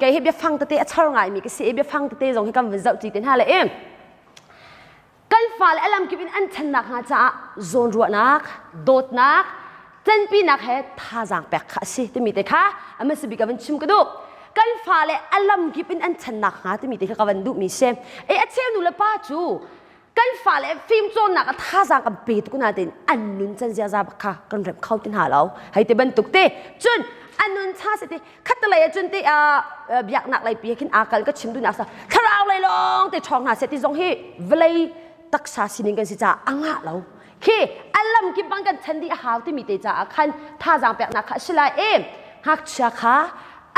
Kei hi biafang tete a char ngaimi ka si i biafang tete zong hi kan vun zoh ti te hna le i kan fale a lamkip in an ṭhannak hnga caah zawnruahnak, dawtnak, ṭanpinak he thazaang pek kha a si timi te kha a hmasa bik ah van chim ka duh. Kan fale a lamkip in an ṭhannak hnga timi te kha ka van duhmi si. E a cheu nu le pa cu kan fale fimcawnnak a thazaang kan pe tuk na tein an nun can ziaza bak kha kan remh kho ti hna lo. Hei te bantuk te cun an nun cha se te khatalei ah cun te biaknak lei pi khin aa kal ka chim duhnak sa thlarau lei lawng te ṭhawng hna seh ti zong hi vawlei taksa sining kan si caah a ngah lo khi a lam kip bang kan chan dih a hau timi te caah khan thazaang peknak kha a si lai e ngakchia kha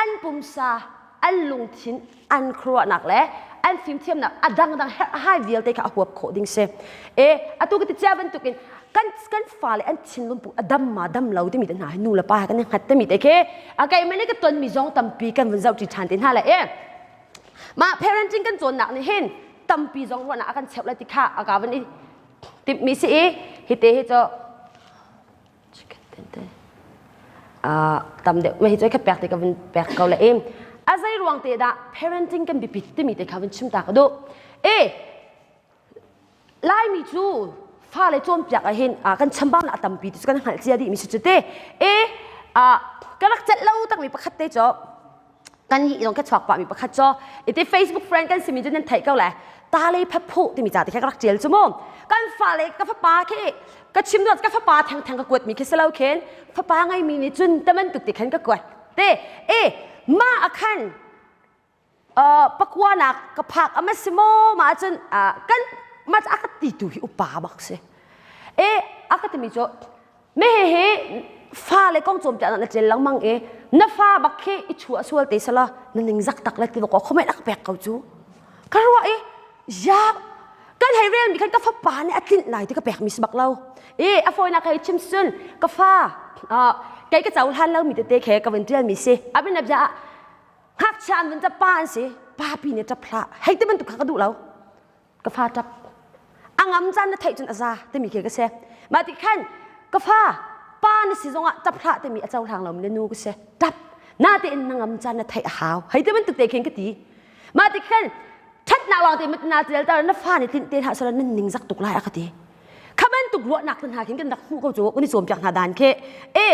an pumsa an lungthin an khuaruahnak le an fimthiamnak a dangdang herhhai vialte kha a huap khawh ding si. E atu ka ti cia bantukin kan kan fale an thinlung put a dam ma dam lo timi te hna hi nu le pa kan i hngat timi te khi a keimah nih ka tonmi zong tampi kan vun zoh ṭi ṭhan te hna le e mah parenting kan cawnnak nih hin tampi zong ruahnak a kan cheuh lai ti kha a ka van i timhmi si i hi te hi cu tam deuh hi cu ka pek te ka vun pek ko le i a zei ruang te dah parenting kan biapit timi te kha vun chim ta ka duh e Laimi cu fale cawnpiak ah hin kan chambaunak a tampi ti cu kan hngalh cia dihmi si cu te e ka rak celh lo takmi pakhat te cu kan hi zong ka chuak pahmi pakhat cu iti Facebook friend kan simi cu nan theih ko le ta le phaphu timi ca te kha ka rak tial cu mu kan fale ka fapa khi ka chim duat ka fapa theng theng ka kuat mi khi si lo khin fapa ngeimi nih cun taman tuk ti khan ka kuat te e ma akhan pakuanak ka phak ama si maw ma ahcun kan ma a ka ti tu hi upa bak si e a ka timi cu me he he fa le kong cawm tiah na ṭel lengmang i na fa bak khi i chuah sual te sala na ning zak tak le ti ko khomet a ka pek ko cu ka ruah i ya kan hei rel mi khan ka fapa nih a tlinh lai ti ka pek mi si bak lo i a fawinak hei chim sun ka fa kei ka cohlan lo mi tete khe ka vun ṭial mi si abin abia Ngakchia an vun ṭap pa an si. Papi nih ṭap hlah. Hei ti bantuk kha ka duh lo. Ka fa ṭap. A ngam caan na theih cun a za timi khi ka si. Mah ti khan ka fa pa na si zongah ṭap hlah timi a cohlang lomi na nu ka si. Ṭap. Natein na ngam caan na theih a hau. Hei ti bantuk te khin ka ti. Mah ti khan ṭhatnak lawng te na tel tar na fa nih tlinh te hlah sala nan ningzak tuk lai a ka ti. Kha bantuk ruahnak te hna khin kan rak hmuh ko cu kan i cawnpiak hna dan khi. E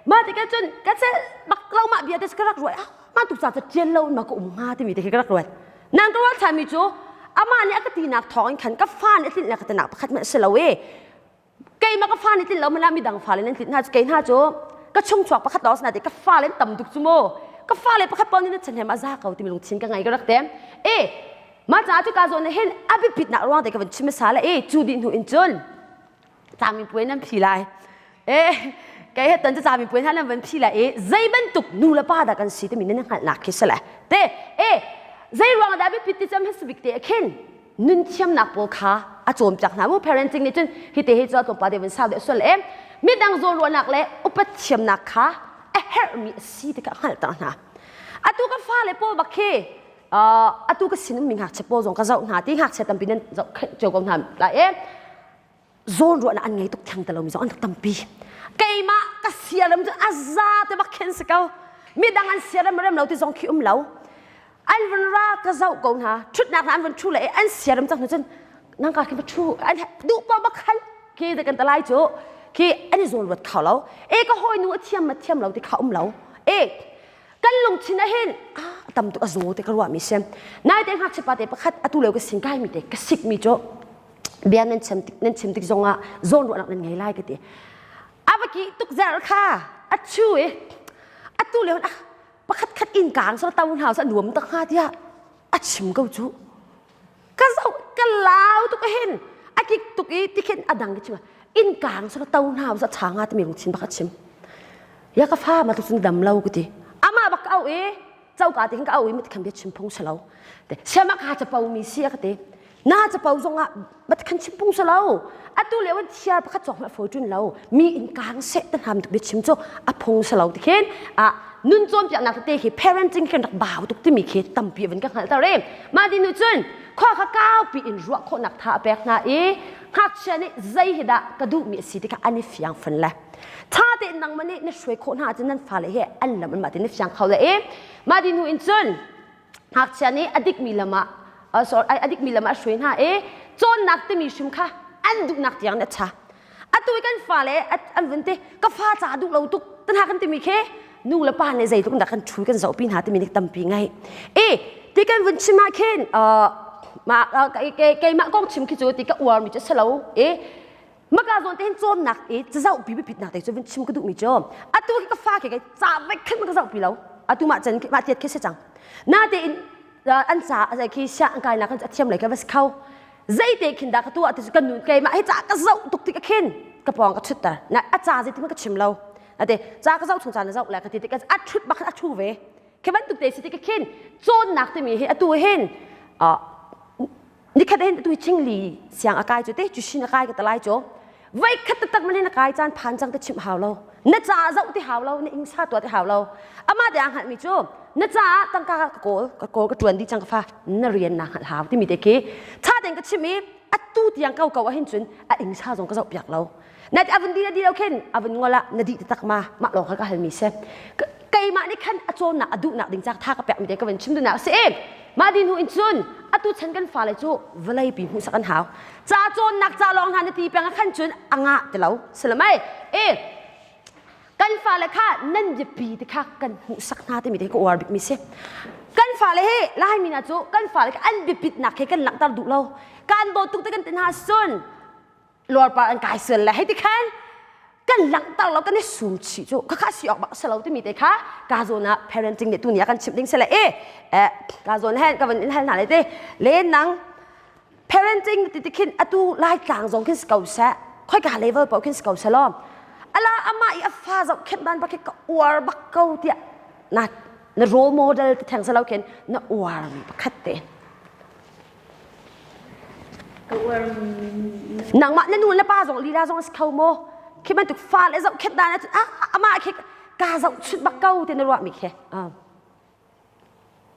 mah tikah cun ka cel bak lo mah bia te ka rak ruat ah mah tuk ca ca ṭial lo in ma ka um hnga timi te khi ka rak ruat. Nang ka ruat ṭhanmi cu amah nih a ka tinak thawng in khan ka fa nih a tlinh le ka tinak pakhat hmanh si lo e. Keimah ka fa nih tlinh lo mana midang fale nan tlinh hna cu kei hna cu ka chungchuak pakhat lawng si na te ka fale an tam tuk cu mu. Ka fale pakhat paoh nih na chanhem a za ko timi lungthin ka ngei ka rak te. E Mah caah cuka zawn ah hin a biapitnak ruang te ka van chim hmasa le i cu dih hnu in cun camipuai nan phi lai. E kei he ton cu camipuai hna nan van phi lai i zei bantuk nu le pa dah kan si timi nan hngalhnak khi si le. Te e zei ruang dah biapit ti cam hmasa bik te ah khin nun thiamnak pawl kha a cawnpiak hna mu parenting nih cun hi te hi cu a tlawmpal te van sau deuh sual e midang zawnruahnak le upat thiamnak kha a herhmi a si ti kha a hngalhter hna. Atu ka fale pawl bak khi atu ka sin ummi ngakchia pawl zong ka zoh hna ti ngakchia tampi nan zoh cio ko hna lai e zawn ruahnak an ngei tuk theng te lomi zong an rak tampi keimah ka siaram cu a za te bak khin si ko midang an siaram rem lo ti zong khi um lo an vun ra ka zoh ko hna thutnak hna an vun thu le an siaram cang hnu cun nangka khi va thu an duh pa bak khan khi kan talai cu khi an i zawn ruat kho lo e ka hawi nu a thiam ma thiam lo ti kha um lo e kan lungthin ah hin a tam tuk a zaw te ka ruahmi si naite ngakchia pa te pakhat atu lio ka sin kaimi te ka sikmi cu bia nan chim tik nan chim tik zongah zawn ruahnak nan ngei lai ka ti a va ki tuk zer kha a chu i atu lio ah pakhat khat in kaang so to hna sa nuam tak hnga tiah a chim ko cu ka zoh ka lau tuk hin a kik tuk i tikhin a dang ki chim in kaang so to hna sa cha nga timi lungthin bak a chim ya ka fa ma tu cun dam lo ka ti ama bak au i choka ti hin ka au i ma tikhan bia chim phung si lo te siama ka chapo mi si ka ti na chapo zong ah ma tikhan chim phung si lo atu leo in thiar pakhat cawk ma foi tun lo mi in kaang se te nam tuk bia chim cu a phung si lo tikhin a nun cawnpiaknak tete khi parenting khin rak bau tuk timi khi tampi van ka hngalh ter i mah ti nu cun khua kha kaupi in ruah khawhnak tha a pek hna i. Ngakchia nih zei hi dah ka duhmi a si ti kha an i fiang fun le. Ṭha tein nangmah nih na hruai khawh hna ahcun nan fale he an lam anmah tein na fiang kho le i mah dih hnu in cun ngakchia nih a dikmi lam ah sorry a dikmi lam ah a hruai hna i cawnnak timi hrim kha an duhnak tiang nih a ṭha. Atu i kan fale an vun ti ka fa ca duh lo tuk tan hna kan timi khi nu le pa nih zeitluk dah kan ṭhu kan zohpi hna timi nih tampi ngai. I ti kan vun chim ah khin mah keimah kong chim khi cu ti ka uarmi cu si lo i maka zawn te hin cawnnak i cazohpi biapitnak te cu vun chim ka duhmi cu atu khi ka fa khi kai ca vek khin ka zohpi lo atu mah chan mah tiat khi si cang natein an ca khi sia an kainak kan a thiam lei ka va si kho zeite khin dah ka tuah ti cu kan nun keimah hi ca ka zoh tuk tik khin ka pawng ka chutter na a ca zei ti ka chim lo ate ca ka zoh chung ca na zoh le ka ti tik a thut bak a thu ve khi bantuk te si tik khin cawnnak timi hi atu hin nikhat hin atu chingli siang a kai cu te cu shin a kai ka talai cu voi khat taktak man a kai caan phan cang te chimh hau lo na ca zoh ti hau lo na ingsa tuah ti hau lo ama te a hngalh mi cu na caah tangka ka kawl ka kawl ka tuan dih cang ka fa na rian na hngalh hau timi te khi tha tein ka chim i atu tiang ko ko ahhin cun a ingsa zong ka zoh piak lo na avun di na di lo khin avun ngol ah na di taktak ma mah lawng kha ka halmi si keimah nih khan a cawnnak a duhnak ding cak tha ka pek mi te ka van chim duhnak si mah di hnu in cun atu chan kan fale cu vawlei pi hmuhsak an hau ca cawnnak ca lawng hna na ti peng ah khan cun a ngah ti lo silamai e kan fale kha nan biapi ti kha kan hmuhsak hna timi te ka uar bikmi si kan fale hi laimi hna cu kan fale kha an biapitnak he kan langhter duh lo kan dawt tuk te kan ti hna cun luarpar an kai sual le hei ti khan kan langhter lo kan i sum chih cu khakha si awk bak si lo timi te kha ka zawn ah parenting nih tu ni ah kan chimh ding si le e ka zawn hen ka van in hal hna le te le nang parenting ti ti khin atu lai tlang zong khin si ko seh khoika level paoh khin si ko seh law ala ama i a fa zoh khenh dan bak khi ka uar bak ko tiah na na role model ti theng selo khin na uar mi pakhat te Ka uar nangmah na nu le pa zong lila zong a si kho maw khi bantuk fa le zoh khet dan ahcun ah amah khi ka zoh chut bak ko ti na ruah mi khi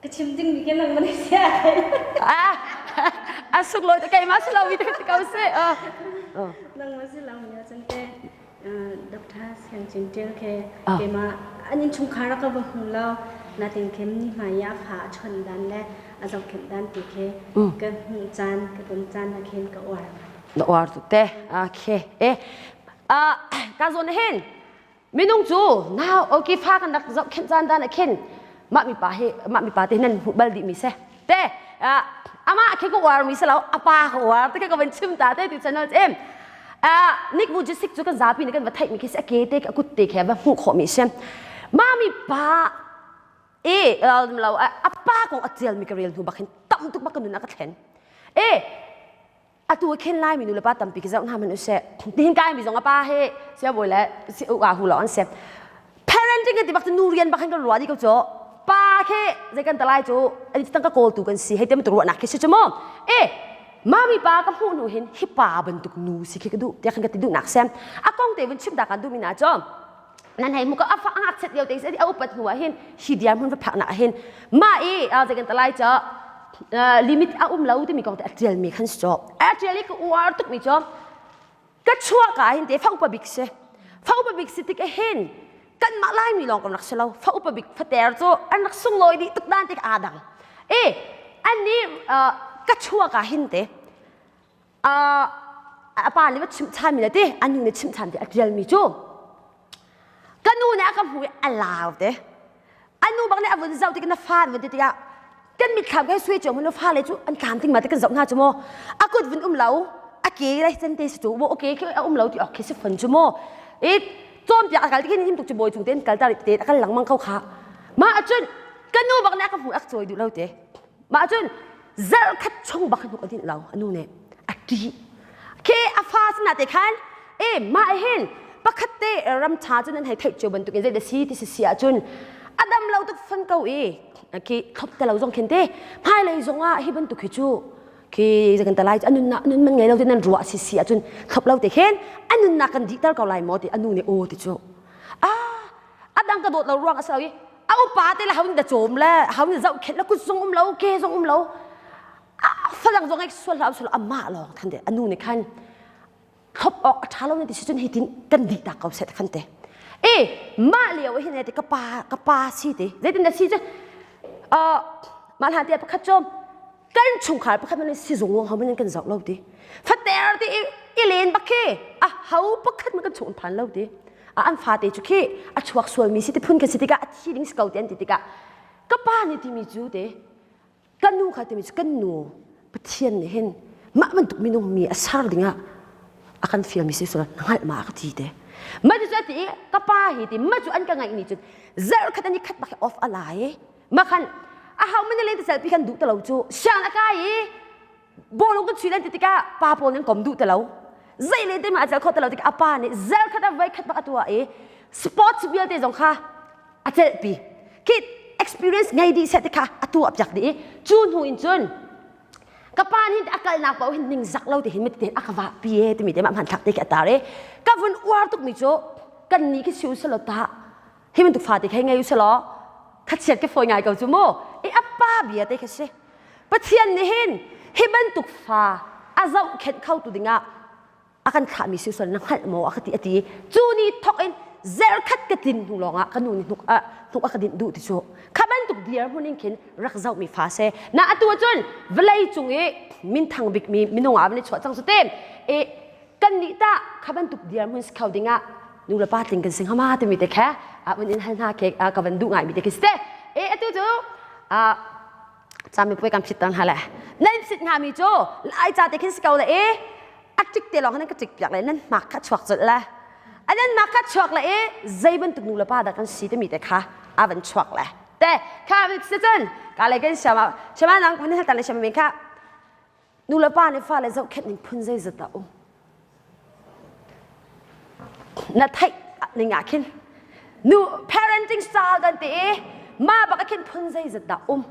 Ka chim ding mi ke nang man sia. Ah a suk lo te keimah si lo mi te ko si. Nang ma si lo mi cun te Dr. Siang Cin Ṭial ke keimah an innchungkhar ka va hmu lo natin khem ni hmai ah fa a chon dan le a zohkhenh dan ti khi ka hmuh caan ka ton caan ah khin ka uar. Na uar tuk te. Okay. Eh ka zawn hin minung cu nau okay fa kan rak zohkhenh caan dan ah khin mah mipa hi mah mipa te nan hmuh bal dih mi se te amah khi ka uar mi si lo apa ka uar te ka van chim ta te ti channel em Nick Vujicic cu kan zapi nih kan va theih mi khi si a ke te a kut te khi va hmuh khawh mi si mah mi pa e lo a pa kong a tial mi ka rel hnu bak hin tam tuk bak ka nun a ka thlen e atu khin lai mi nu le pa tampi ki zoh hna man useh tihin kai mi zong a pa he sia bawi le si u a hu lo an se parenting ti bak nu rian bak hin kan ruah di ko cho pa khi zei kan talai chu ani tang ka kawl tu kan si hei tem tu ruah nak khi si chu mo e mami pa ka hmuh nu hin hi pa bantuk nu si khi ka du tiah kan ka ti duh nak sem a kong te vun chim da kan du mi na cho nan hei muka afa angak chet lio te se a upat hnu ah hin hi diar hmun va phak nak hin ma i zei kan talai cho limit a um lo timi kong te a tial mi khan si cho a tial i ka uar tuk mi cho ka chuah ka hin te fa upa bik si fa upa bik si tik hin kan mah lai mi lawng kan rak si lo fa upa bik fater cu an rak sunglawi dih tuk dan tik aa dang e an nih ka chuah ka hin te a pa nih va chimh ṭhan mi le ti a nu nih chimh ṭhan ti a ṭial mi cu ka nu nih a ka hmu i a lau te a nu bak nih a vun zoh tik na fa vun ti tikah kan mitthlam kai sui cio na fale cu an tlam ting ma ti kan zoh hna cu maw a kut vun um lo a ke lai cen te si cu maw okay khi a um lo ti ok khi si fon cu maw i cawnpiak a kal ti khin him tuk cu bawi cung ten kal tar te a kal lengmang ko kha ma acun ka nu bak nih a ka hmu a ka cawi duh lo te Mah cun zarh khat chung bak hnuk a dinh lo a nu nih a ṭih. Khi a fa sinah te khan e mah hin pakhat te ram ṭha cun an hei theih cio bantuk in zei da si ti si si ahcun a dam lo tuk fan ko i khi thlop te lo zong khin te hmailei zong ah hi bantuk hi cu khi kan talai a nunnak nun man ngei lo te nan ruah si si ahcun thlop lo te khin a nunnak kan dihter ko lai maw ti a nu nih aw ti cu ah a dang ka dawt lo ruang a si lo i a upa te le ho nih da cawm le ho nih zohkhenh le kut zong um lo ke zong um lo fadang zong ai sual hlah sual amah lawng than de anu nih khan. Thlop awk a ṭha lo na ti si cun hitin kan dih tak ko seh khan te. E mah lio ah hin te ka pa ka pa si te zeitin na si cu uh, mah hlan te pakhat cu kan chungkhar pakhat man sizung wong ho man kan zoh lo ti fater ti i len bak khi a ho pakhat man kan chung phan lo ti a an fa te cu khi a chuak sual mi si ti phun kan si tikah a thi ding si ko ti an ti tikah ka pa nih timi cu te Kan nu kha timi cu kan nu Pathian nih hin mah bantuk minung mi a ser dingah a kan fialmi si sual hngalh ma ka ti te. Ma cu a ti i ka pa hi ti ma cu an ka ngaih ni cun zarh khat an i khat bak off a lai i ma khan a hau man len te selpi kan duh te lo cu siang a kai i bawlung kan chui len ti tikah pa pawl nan kom duh te lo zei len te ma a cel kho te lo tikah a pa nih zarh khat a voi khat bak a tuah i sports vialte zong kha a celhpi khi experience ngei dih seh ti kha a tuah piak dih i cu hnu in cun ka pa nih a kalnak paoh hin ningzak lo ti hin miti a ka vah pi e timi te mah hmanthlak te khi a tar i ka vun uar tuk mi cu kan ni khi siu selaw ta hi bantuk fa te khi ngei u selaw khachiat ke fawi ngai ko cu mu i a pa bia te khi si Pathian nih hin hi bantuk fa a zohkhenh kho tu dingah a kan thlahmi si sual na hngalh maw a ka ti a ti cu ni thok in zerkhat ka tlin hnu lawngah ka nu nih hnuk a hnuk a ka dinh duh ti cu kha bantuk dirhmun in khin rak zohmi fa se na atu cun vawlei cung i minthang bikmi minung ah van i chuah cang su te e kan nih ta kha bantuk dirhmun si kho dingah nu le pa tling kan si hnga ma timi te kha a vun in hal hna ke ka van duh ngai mi te khi si te e atu cu a camipuai kan phit tang hna le nan phit hnga mi cu lai ca te khin si ko le i a tik te lawng nan ka tik piak le nan hmak kha chuak colh le a nan mak kha chuak le i zei bantuk nu le pa dah kan si timi te kha a van chuak le te kha si cun ka le kan siama siama nang kun hal tan le siama men kha Nu le pa nih fale zohkhenh ning phun zeizat dah um? Na theih ning ah khin nu parenting style kan ti i mah bak ah khin phun zeizat dah um?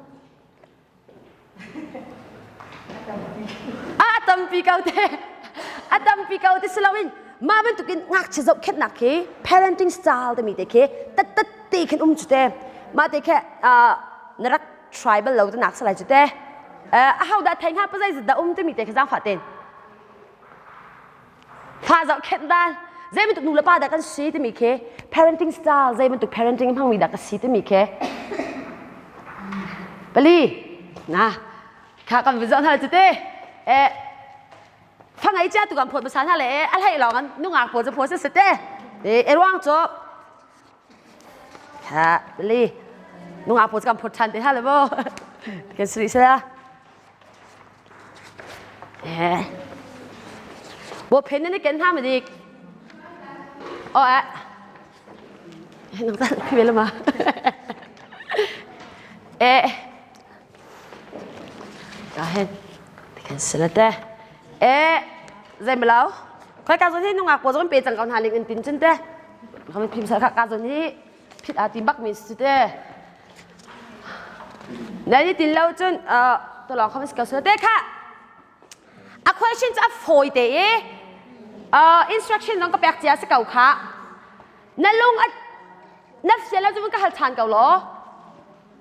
A tampi ko te. A tampi ko te si loin mah bantukin ngakchia zohkhenhnak khi parenting style timi te khi tat tat te khin um cu te. Mah te khi na rak tribal lo te nak salai cu te. A ho dah thei hnga pazai zat dah um timi te kha zaangfah ten fa zohkhenh dan zei bantuk nu le pa dah kan si timi khi parenting style zei bantuk parenting hmangmi dah ka si timi khi pali na kha kan zoh hna cu te eh fa ngei cia tu kan phawt hmasa hna le a hlei lawng an nungak pawl cu phawt si te e ruang cu Ha li nungak pawl cu kan phawt ṭhan te ha le maw kan si sila eh bo phen ni ken ha ma dik o a nang tan phi le ma eh ka hen kan sila te eh zai melo khoi ka zon hi nungak pawl zon pe cang ko hna ling in tin cun te Kan phim sal kha ka zon hi phit aa ti bak mi si te. Na ni tin lo cun to lawng kha ka te kha. A question cu a fawi te i instruction zong ka pek cia si ko kha. Na lung a na fial lo cu ka hal than ko law.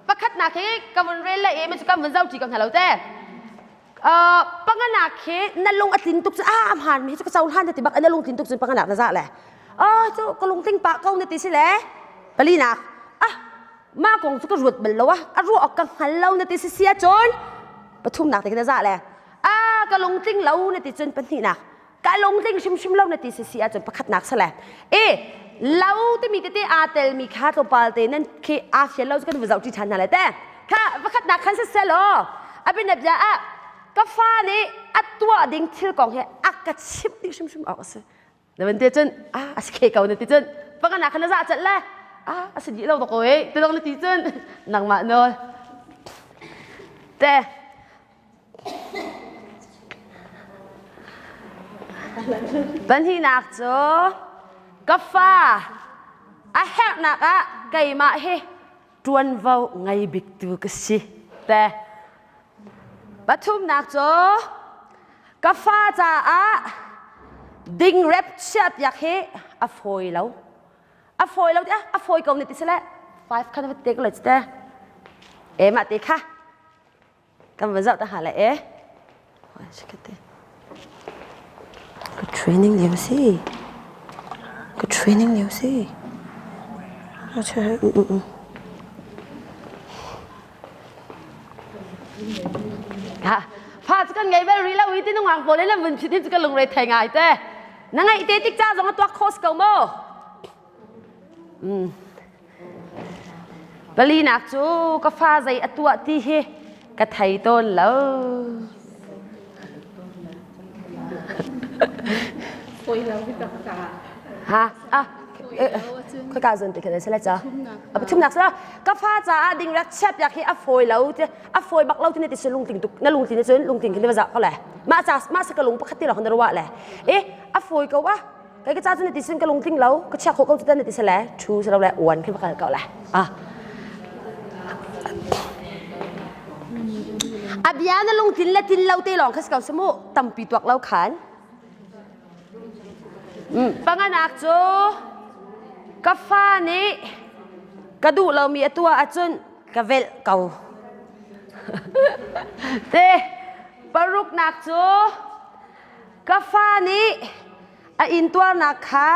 Pakhatnak hi ka vun rel le i mi cu kan vun zoh ṭi ko hna lo te. Panganak hi na lung a tlin tuk cu a hmaan mi cu ka cohlan na ti bak na lung tlin tuk cun panganak na zah le ah cu ka lungtling pah ko na ti si le palinak ah mah kong cu ka ruat bal lo ah a ruah awk ka hngal lo na ti si sia cun pathumnak te khi na zah le ah ka lungtling lo na ti cun pahnihnak ka lungtling hrimhrim lo na ti si si ahcun pakhatnak si le e lo timi tete aa telmi kha tlawmpal te nan khi aa fial lo cu kan va zoh ṭi ṭhan hna le te kha pakhatnak khan siseh law a bianabia ah ka fa nih a tuah ding thil kong he a ka chimh ding hrimhrim awk a si na van ti cun ah a si khe ko na ti cun pakhatnak khan na zah cat le ah a si dih lo ko e ti dong na ti cun nangmah nawl te Pahnihnak cu ka fa a herhnak ah keimah hi ṭuanvo ngei biktu ka si te. Pathumnak cu ka fa caah dingrep chiahpiak hi a fawi lo. A fawi lo tiah a fawi ko ne ti si le five khan va te ko le te. E mah te kha Kan va zoh ta ha le e. Ka te. Training lio si. Ka training lio si. Ha, fa cu kan ngei bal rih lo i ti nungak pawl in an vun phit hin cu ka lungre thei ngai te. Na ngaih te tik ca zong a tuak khawh si ko mu. Mm. Palinak cu ka fa zei a tuah ti hi ka thei tawn lo. Fawi lo hi tak ta. Ha ah khoi ka zon te khan se la cha. A pathumnak sa ka fa caah ding rak chiat yak hi a fawi lo ti a fawi bak lo ti ne ti se lungtling tuk na lungtling cun lungtling khin va za ko le. Ma ca ma sa ka lung pakhat ti lo khan ruwa le. E a fawi ko a Kai ka ca cu na ti sin ka lungtling lo ka chia khawh ko cu na ti sale thu salo le uan khi va kal ko le ah a bia na lungtlin le tin lo te lawng kha si ko samu tampi tuak lo khan panganak cu ka fa nih ka duh lomi a tuah ahcun ka velh ko te paruknak cu Ka fa nih a intuarnak kha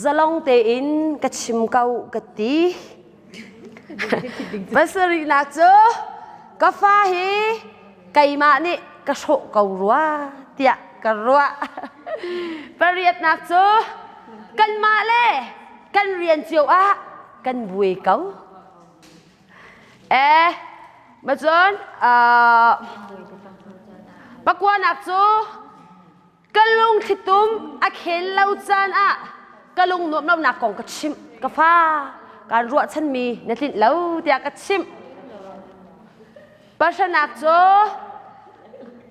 zalong tein ka chim ko ka ti. Pasarihnak cu ka fa hi keimah nih ka hrawh ko rua tiah ka ruah. Pariatnak cu kanmah le kan rian cio ah kan buai ko. Eh, macun uh, pakuanak cu ka lungthlitum a khen lo caan ah ka lung nuam lonak kong ka chimh ka fa kaan ruahchanmi na tlinh lo tiah ka chimh. Pahranak cu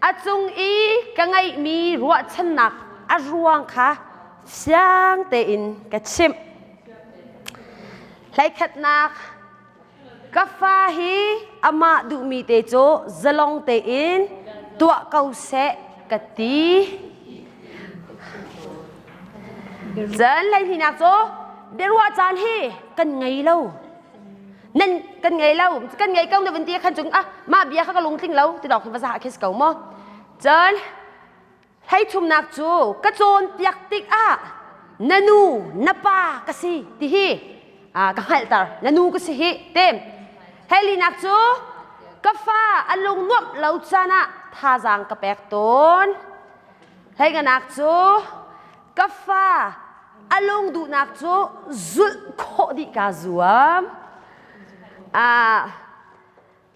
a cung i ka ngeihmi ruahchannak a ruang kha fiang tein ka chimh. Hleikhatnak ka fa hi amah duhmi te cu zalong tein tuah ko seh ka ti. Cun hleihnihnak cu biaruah caan hi kan ngei lo. Nan kan ngei lo, kan ngei ko na vun ti khan cung ah mah bia kha ka lungtling lo ti dawk hi va za khi si ko maw. Cun Hleithumnak cu ka cawnpiak tikah na nu na pa ka si ti hi ka hngalhter na nu ka si hi te Hleilinak cu ka fa a lung nuamh lo caan ah thazaang ka pek tawn Hleinganak cu ka fa a lung duhnak cu zulh khawh dih kaa zuam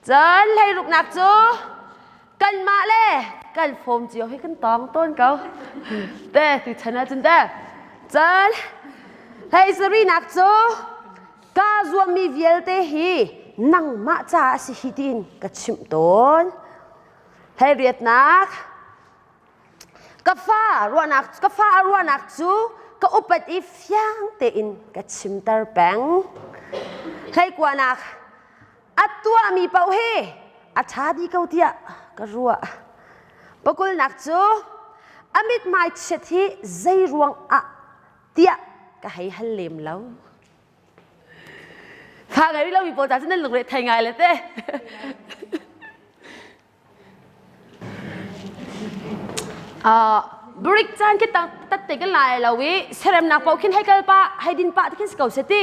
Cun hleiruknak cu kanmah le kan fawm cio hi kan tawng tawn ko. Te tu chan ahcun te. Cun hleisarihnak cu kaa zuammi vialte hi nangmah caah a si hi tiin ka chimh tawn. Hleiriatnak Ka fa ruahnak ka fa a ruahnak cu ka upat i fiang tein ka chimter peng. Hleikuanak a tuahmi paoh hi a ṭha dih ko tiah ka ruah. Pakulnak cu a mithmai chiat hi zei ruang ah tiah ka hei hal lem lo. Fa ngei lomi pawl ca cu nan lungre thei ngai le te. Brik caan khi tatte kan lai lo i seremnak paoh khin hei kal pah hei din pah ti khin si ko seh ti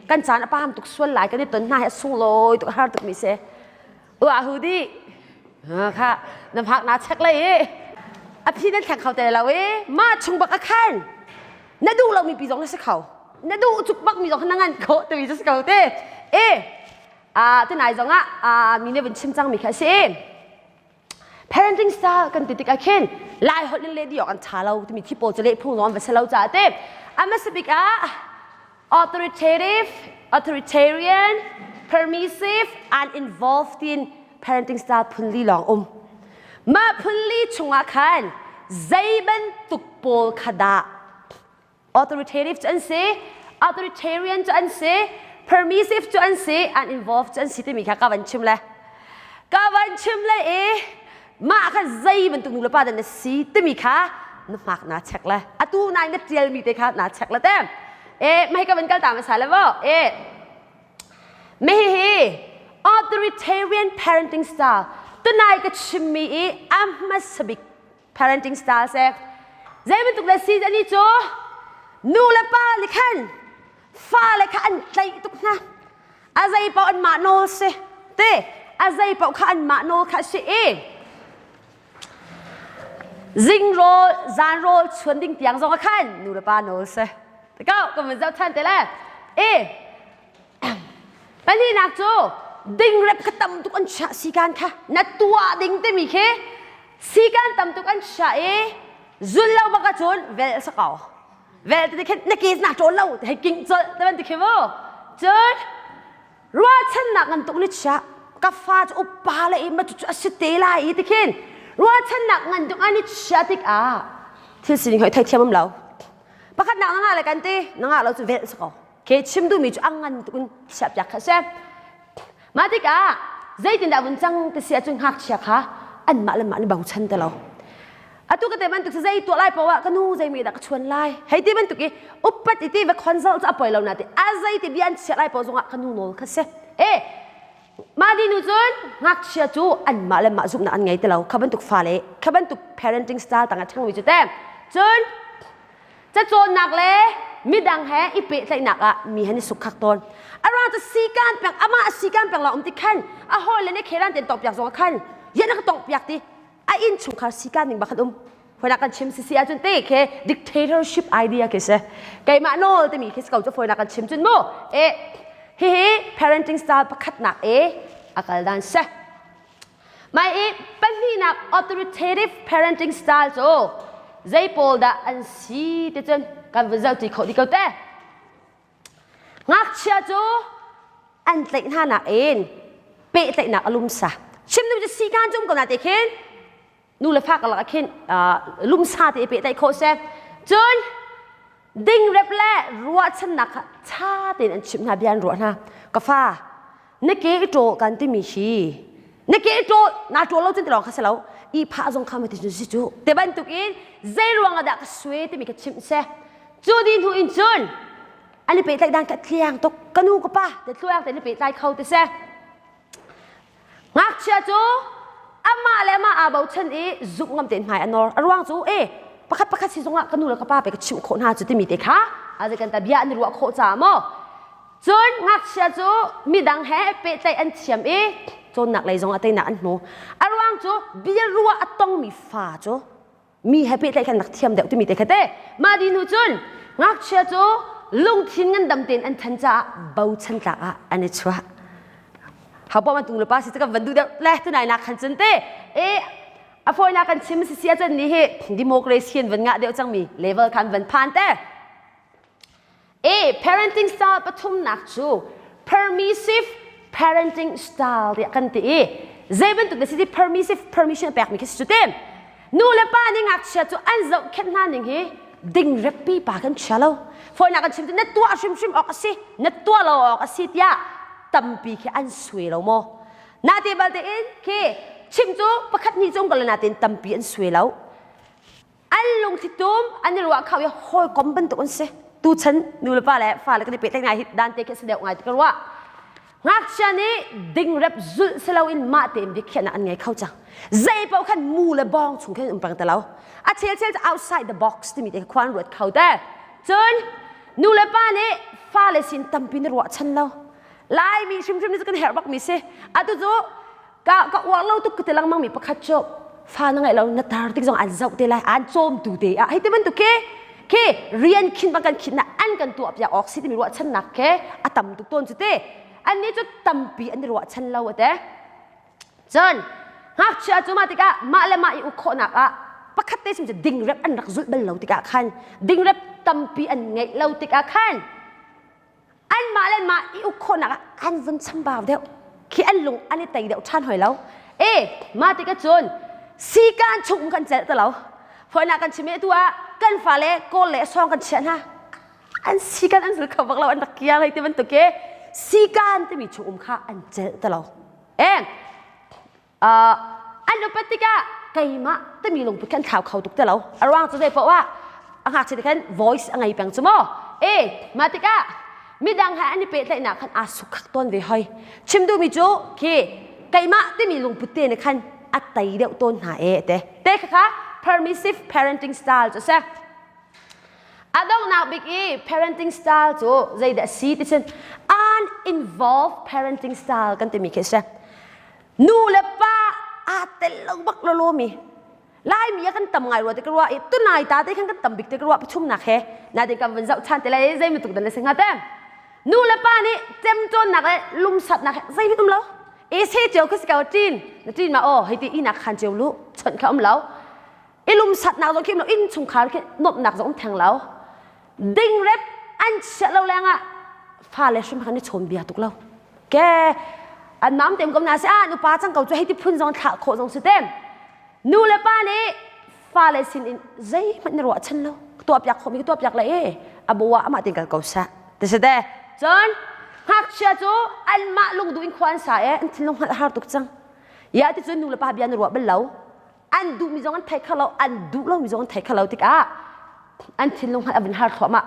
kan caan a pam tuk sual lai kan i ton hna hi a sunglawi tuk a har tuk mi si uah hu di kha na phak na check lai i a phi nan thleng kho te lo i mah chung bak a khan na duh lo mi pi zong na si kho na duh cuk bak mi zong na ngan kho te mi si ko te e tunai zong ah mi nih vun chim cangmi kha a si parenting style kan ti tikah khin lai holh in leh dih awk an ṭha lo timi thi pawl cu leh phung zong an va si lo caah te a hmasa bik ah authoritative authoritarian permissive and involved in parenting style phunli lawng um mah phunli chungah khan zei bantuk pawl kha dah authoritative cu an si authoritarian cu an si permissive cu an si an involved cu an si timi kha ka van chim le ka van chim le i mah kha zei bantuk nu le pa dah na si timi kha na hmak na check le atu nai na tial mi te kha na check le te e mai ka van kal ta ma sa le vo e me hi hi authoritarian parenting style tunai ka chimmi i a hmasa bik parenting style sek. Zei bantuk le si ani cu nu le pa nih khan fale kha an tlaih tuk hna. A zei paoh anmah nawl si. Te a zei paoh kha anmah nawl kha si i zing rawl zan rawl chuan ding tiang zong ah khan nu le pa nawl si. Kau ka van zoh than te le. E Pahnihnak cu dingrep kha tam tuk an chiah sikan kha na tuah ding timi khi sikan tam tuk an chiah i zul lo bak ahcun vel sa ko vel te khin na ke na ṭawl lo hei king colh te ban ti khi mu cun ruahchannak ngan tuk ni chiah ka fa cu upa le i ma cu a si te lai i ti khin ruahchannak ngan tuk an i chiah tikah thil sining hoi theithiam um lo pakhat nak na ngah le kan ti na ngah lo cu vel sa ko Ke chim duhmi cu a ngan tuk in chiahpiak kha a si. Mah tikah zeitindah vun cang ti si ahcun ngakchia kha anmah le mah nih bochan ti lo. Atu ka te bantuk zei tuah lai poah ka nu zei mi dah ka chuan lai. Hei ti bantuk i upat i ti va consult cu a poi lo na ti. A zei ti bia an chiah lai poah zongah ka nu nawl kha si. E mah ni nu cun ngakchia cu anmah le mah zumhnak an ngei ti lo. Kha bantuk fale, kha bantuk parenting style tangah ṭhangmi cu te. Cun Cacawnnak le midang he i pehtlaihnak ah mi han i sukkhak tawn. A ruang cu sikan peng amah sikan peng la um ti khan a hawi le ne kheran ten tong piak zong khan yan ka tong piak ti a inn chungkhar sikan ning bakhat um foina kan chim sisi ahcun te khe dictatorship idea ke se keimah nawl timi khi ko cu foina kan chim cun mu e hihi parenting style pakhatnak e akal dan se Mai i pahnihnak authoritative parenting style cu zei pawl dah an si ti cun kan vun zoh ti kho dih ko te. Ngakchia cu an tlaih hna nak in pehtlaihnak a lumsa. Chim nu cu sikan cu um ko na te khin nu le fa karlak ah khin lumsa te i pehtlaih khawh seh. Cun dingrep le ruahchannak kha ṭha tein an chimh hna bia an ruah hna. Ka fa, na ke i ṭawl kan timi hi na ke i ṭawl naa ṭawl lo cun ti lawng kha si lo i phah zong kha ma ti si cu te bantuk in zei ruang ah dah ka sue timi ka chimh seh cu di hnu in cun an i pehtlaih dan ka tliang tuk ka nu ka pa te tluang te an i pehtlai kho ti seh Ngakchia cu amah le amah aa bochan i zumh ngam tein hmai a nor. A ruang cu e pakhat pakhat si zongah ka nu le ka pa pe ka chimh khawh hna cu timi te kha a kan ta bia an i ruah khawh caah maw. Cun ngakchia cu midang he pehtlaih an thiam i cawnnak lei zongah teinak an hmu. A ruang cu bia ruah a tongmi fa cu mi he pehtlaih khan rak thiam deuh timi te kha te mah di hnu cun ngakchia cu lungthin ngandam tein an than caah bochan tlak ah an i chuah haupa man tung le pa si kan van duh deuh le tunai nak khan cun te e a fawinak kan chim si si ahcun ni hi democracy an van ngah deuh cangmi level khan van phan te A parenting style pathumnak cu permissive parenting style tiah kan ti i zei bantuk na si ti permissive permission pekmi khi si cu te nu le pa nih ngakchia cu an zohkhenh hna ning hi dingreppi pa kan chia lo fawinak kan chim na tuah hrimhrim awk a si na tuah lo awk a si tiah tampi khi an sui lo maw na te balte in khi chim cu pakhat hnih cung ko le natin tampi an sui lo An lungthlitum an i ruah kho i hawikom bantuk an si. Tuchan nulepa le fale kan i pehtlaih ngai hi dan te khi a si deuh ngai ti ka ruah. Ngakchia nih dingrep zulh si loin mah tein biakhiahnak an ngei kho cang. Zei paoh khan mu le bawng chung khin um peng ti lo. A chelchel cu outside the box timi te khua an ruat kho te. Cun nulepa nih fale sin tampi na ruahchan lo. Laimi hrimhrim nih cu kan herh bakmi si. Atu cu ka ka uar lo tuk ka ti lengmang mi pakhat cu fa na ngeih lo na tar tik zong an zoh te lai an cawmtu te ah hei ti bantuk khi khi rian khin bang kan khin na an kan tuah piak awk si timi ruahchannak ke a tam tuk tawn cu te annih cu tampi an i ruahchan lo ate cun ngakchia cu mah tikah mah le mah i uk khawhnak ah pakhat te sim cu dingrep an rak zulh bal lo tikah khan dingrep tampi an ngeih lo tikah khan anmah le mah i uk khawhnak ah an vun chambau deuh khi an lung an i tei deuh ṭhan hoi lo e mah tikah cun sikan chung kan celh ti lo foinak kan chim i tu ah kan fale kawl le sawng kan chiah hna an sikan an zul kho bak lo an rak kiang hei ti bantuk ke sikan timi chung um kha an celh ti lo e An upat tikah keimah timi lungput khan thlau kho tuk ti lo. A ruang cu zei paoh ah a ngakchia te khan voice a ngei peng cu maw. E mah tikah midang he an i pehtlaihnak khan aa sukkhak tawn ve hoi. Chim duhmi cu khi keimah timi lungput te nih khan a tei deuh tawn hna e te. Te kha kha. permissive parenting style cu a si. A donghnak bik i parenting style cu zeidah a si ti cun uninvolved parenting style kan timi khi a si. Nu le pa aa tel lo bak lawlawmi Laimi a kan tam ngai rua te ka ruah i tunai ta te khan kan tam bik te ka ruah pathumnak he natin kan vun zoh than te lai zei bantuk dan na si hnga te nu le pa nih cemcawnnak le lumsatnak he zei um lo e se cio khi si ko ṭin na ṭin ma aw hei ti inak khan cio lu chawnh kha um lo i lumsatnak zong khi um lo inn chungkhar khi nuamhnak zong um theng lo dingrep an chiah lo lengah fale hrim khan i chawn bia tuk lo ke an mam tem kom na si a nupa cang ko cu hei ti phun zong thlah khawh zong si tem nu le pa nih fale sin in zeihmanh na ruah chan lo tuah piak khawh mi tuah piak le e a bo ah amah tin kal ko sa ti si te cun ngakchia cu anmah lungduh in khua an sa e an thinlung hngalh har tuk cang ya ti cun nu le pa bia na ruah bal lo an duhmi zong an thei kho lo an duh lomi zong an thei kho lo tikah an thinlung hngalh a vun har thluahmah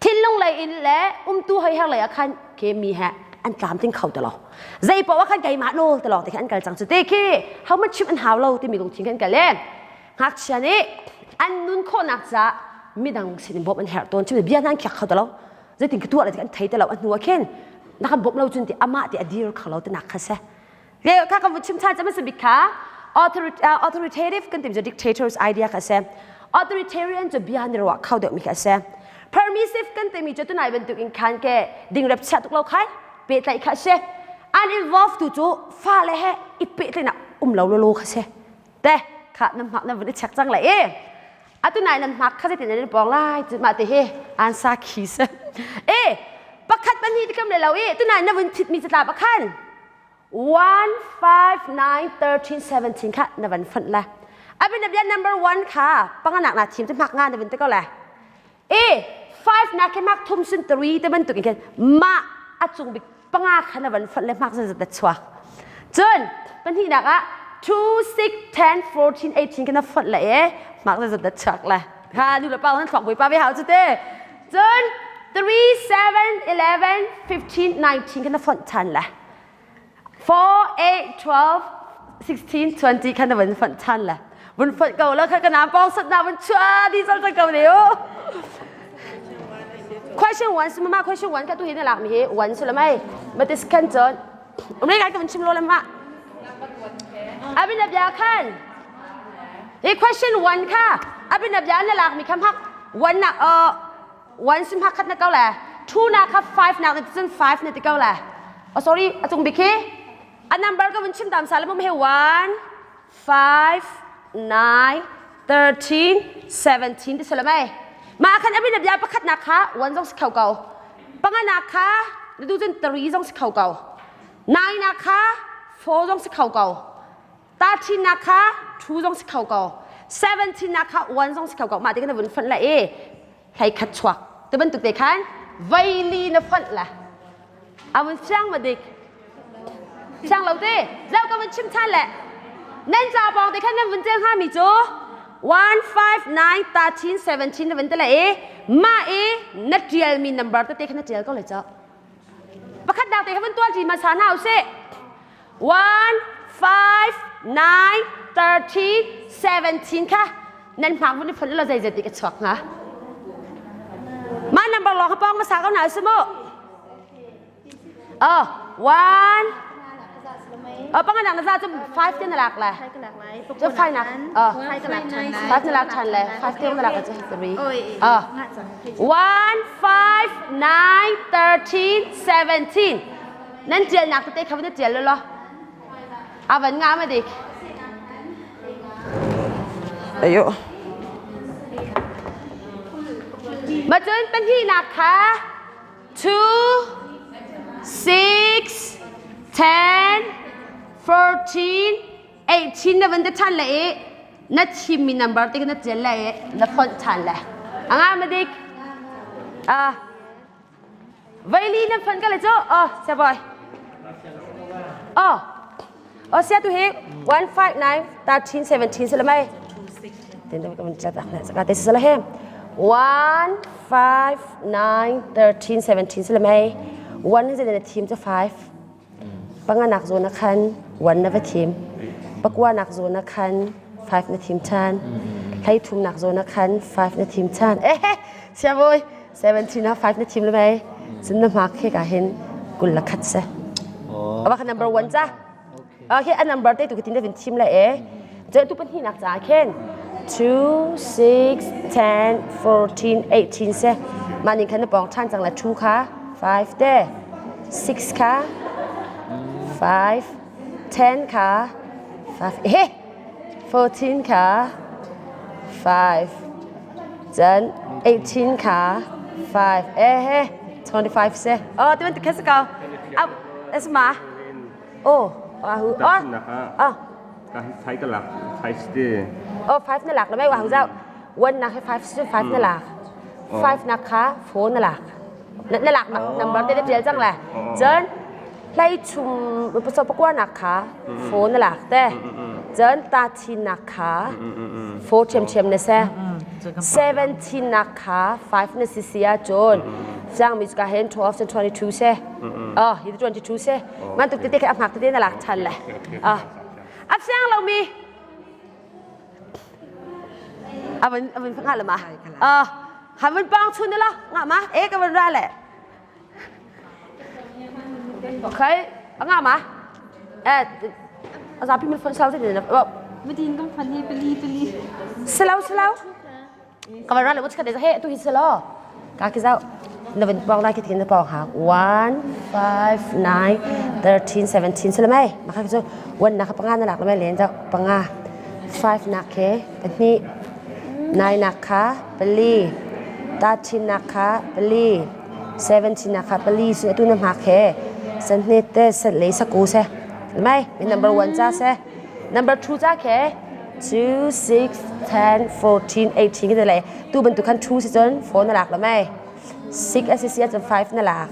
thinlung lei in le umtu hoiher lei ah khan ke mi he an tlamtling kho ti lo zei paoh ah khan keimah nawl ti lawng te khan an kal cang cu te khi how much chim an hau lo timi lungthin khan kal e ngakchia nih an nun khawhnak caah midang sin in bawmh an herh tawn chim bia hna an khiak kho ti lo zeitin ka tuah le ti an thei ti lo a hnu ah khin na kan bawmh lo cun ti amah ti a dir kho lo ti nak kha se kha kan vun chim than cam bik kha authoritative kan tim cu dictators idea kha si authoritarian cu bia ni ruah kho deuh mi kha si permissive kan timi cu tunai bantuk in khan ke dingrep chia tuk lo khai pehtlaih kha si uninvolved tu cu fale he i pehtlaihnak um lo lo lo kha si te kha nan hmak nan vun i check cang lai e atu nai nan hmak kha zeitin nan pong lai cu mah te hi an sa khi se e pakhat pahnih ti kam le lo i tunai na vun thit mi catla pakhan 1 5 9 13 17 kha na van fonh la abin na bia number 1 kha panganak na thim te hmak nga na vin te ko la e 5 na ke mak thum sin 3 te bantuk in khin ma a cung bik panga kha na van fonh le hmak zat zat chuak cun pahnih nak ah 2 6 10 14 18 kha na fonh le e hmak zat zat chuak la ha nu le pa nan thluak bui pa ve hau chu te cun 3 7 11 15 19 kha na fonh than la 4 8 12 16 20 kha na vun fonh than la vun fonh ko la kha ka nam pong sat na vun chua di chal chal ko ne o question 1 si mama question 1 ka tu hi na lak mi hi 1 su la mai but is kan chon umre ka vun chim lo la ma abin bia khan hi question 1 kha abin bia na lak mi kham hak 1 na 1 sim hak khat na ko le 2 na kha 5 na cun 5 na ti ko le oh sorry a cung bik hi a number ka vun chim tam sa le mum he 1 5 9 13 17 ti sala mai ma khan abin bia pakhat na kha 1 zong si kho ko panga na kha na du cun 3 zong si kho ko 9 na kha 4 zong si kho ko 13 nak kha 2 zong si kho ko 17 nak kha 1 zong si kho ko mah te kan vun fonh la i hlei khat chuak te bantuk te khan veili na fonh la a vun siang ma dik siang lo te zau ka vun chim than le nan ca pawng te khan nan vun tel hnga mi cu 1 5 9 13 17 na vun te la i mah i na tial mi number tete khan na tial ko le cho pakhat dak te kha vun tual ti ma sa hna usih 1 5 9 13 17 kha nan hmak vun i phun lo zei zei ti ka chuak hnga mah number lawng kha pawng hmasa ko hna si mu oh one oh panganak na za cu 5 te na lak le cu 5 nak oh 5 na lak than le 5 te na lak cu 3 oh 1 5 9 13 17 nan tialnak tete kha van i tial law a van nga ma dik ayo ma cun pahnihnak kha 2 6 10 14 18 na van te than le i na thimmi number te na tial le i na fonh than le anga ma dik ah Veili nan phone ka le cu oh sia boy oh oh sia tu hi 159 13 17 se lamai tin da kan chat ak na ka te se la he 1 5 9 13 17 se lamai 1 ze na thim chu 5 panga nak zo na khan 1 na va thim pakwa nak zo na khan 5. 5 na thim ṭhan. Hlei thumnak zawn ah khan 5 na thim ṭhan. Eh, siabawi 17 ah 5 na thim le mei. Cun na hmak khi ka hin 21 si. Aba kha number 1 ca. Okay, a number te tu ka tin na vin thim le e. Cun tu pahnihnak caah khin 2, 6, 10, 14, 18 si. Mah ning khan na pawng ṭhan cang la 2 kha 5 te, 6 kha 5, 10 kha 5, eh, 14 kha 5, cun 18 kha 5, eh, 25 si. Oh, ti bantuk kha si ko. Asma. Oh, ahu. Oh. Ah. Ka hi 5 ka lak 5 te. Oh, 5 na lak la mai wa hu zau. 1 nak hi 5 si 5 na lak. 5 nak kha 4 na lak. Na lak nak number te na tial cang la. Cun hlei chum paso pakua nak kha 4 na lak te. Cun ta thin nak kha 4 thiam thiam na se. 17 nak kha 5 na si si ah cun siang mi ka hen 12 and 22 se. Oh, hi 22 se. Man tuk tete kha a hmak tete na lak than le. Ah. A siang lo mi. Avan avan nga le ma. Ah, havan pang chun la nga ma. E ka van ra le. Okay, nga ma. Eh, zapi min phone sal te ne. Madin kan phone hi pali pali. Slow slow. Ka van ra le what's ka de he tu hi slow. Ka ki zau na van pong lai ki thin na pong ha 1 5 9 13 17 sila mai maka ki 1 na ka panga na lak mai len zau panga 5 na ke pahnih 9 na kha pali 13 na kha pali 17 na kha pali su tu na ma khe san hne te san le saku se mai number 1 cha se number 2 cha khe 2 6 10 14 18 cái này tu bantuk khan 2 si cun 4 na lak la mei 6 a si si ahcun 5 na lak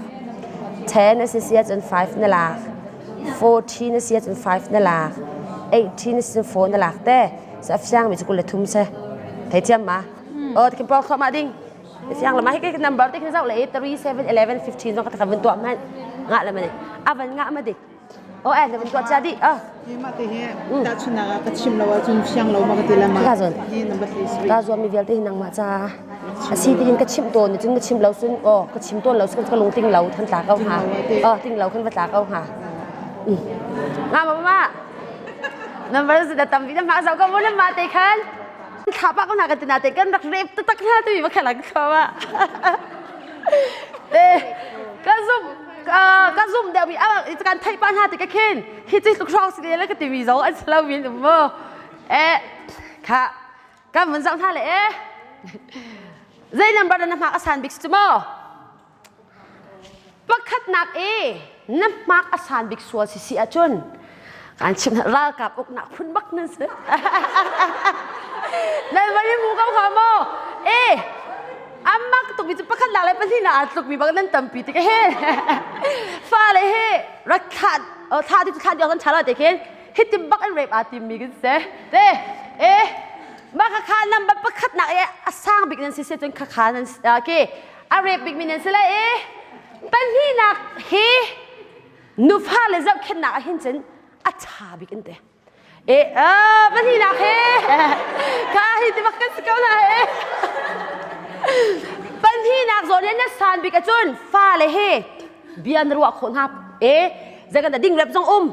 10 a si si ahcun 5 na lak 14 a si ahcun 5 na lak 18 a si cun 4 na lak te sa fiang mi cu 23 se thei thiam ma oh tikin pawk thawh ma ding fiang la ma hi ke number te khin zau le 3 7 11 15 zong ka ta van tuah man nga la mani avan nga ma dik Oh eh na van tuah cia dih ah. Hi mah te hi tahchunhnak ah ka chim lo ahcun fiang lo ma ka ti la ma. Ka zawn. Hi number 3. Ka zuam mi vialte hi nangmah ca a si tiin ka chimh tawn cun na chim lo cun oh ka chim tawn lo cun ka lung ting lo than tla ko hnga. Oh ting lo khan va tla ko hnga. Nga ma ma. Number si da tam bi na ma zau ka mun ma te khan. Thla pa ko na ka tina te kan rak rep tak na tu ma khala ka ma. Eh ka zum ka zum deuh mi kan theih pa hna ti ka khin hi ci tluk hrawng si le ka timi zong an si lo min um mu eh kha kan vun zoh hna le eh zei number na hmak a san bik si maw pakhatnak i na hmak a san bik sual si si ahcun kan chim ralkap uknak phun bak nan si nan van i mu ko kha maw eh amak tuk mi cu pakhat nak le pahnih nak aa tluk mi bak nan tampi ti ka he fale he rak thlah thlah ti thlah ding kan tha lo te khin hitim bak an rape aa tim mi kan se te eh mah kha kha number pakhat nak e a sang bik nan si se cun kha kha nan ke a rape bik mi nan si lai e pahnih nak hi nufa le zohkhenhnak ah hin cun a ṭha bik in te e pahnihnak he ka hi ti bak kan si ko na he pahnihnak zawn in na san bik ahcun fale he bia na ruah khawh hna e zei kan ding rep zong um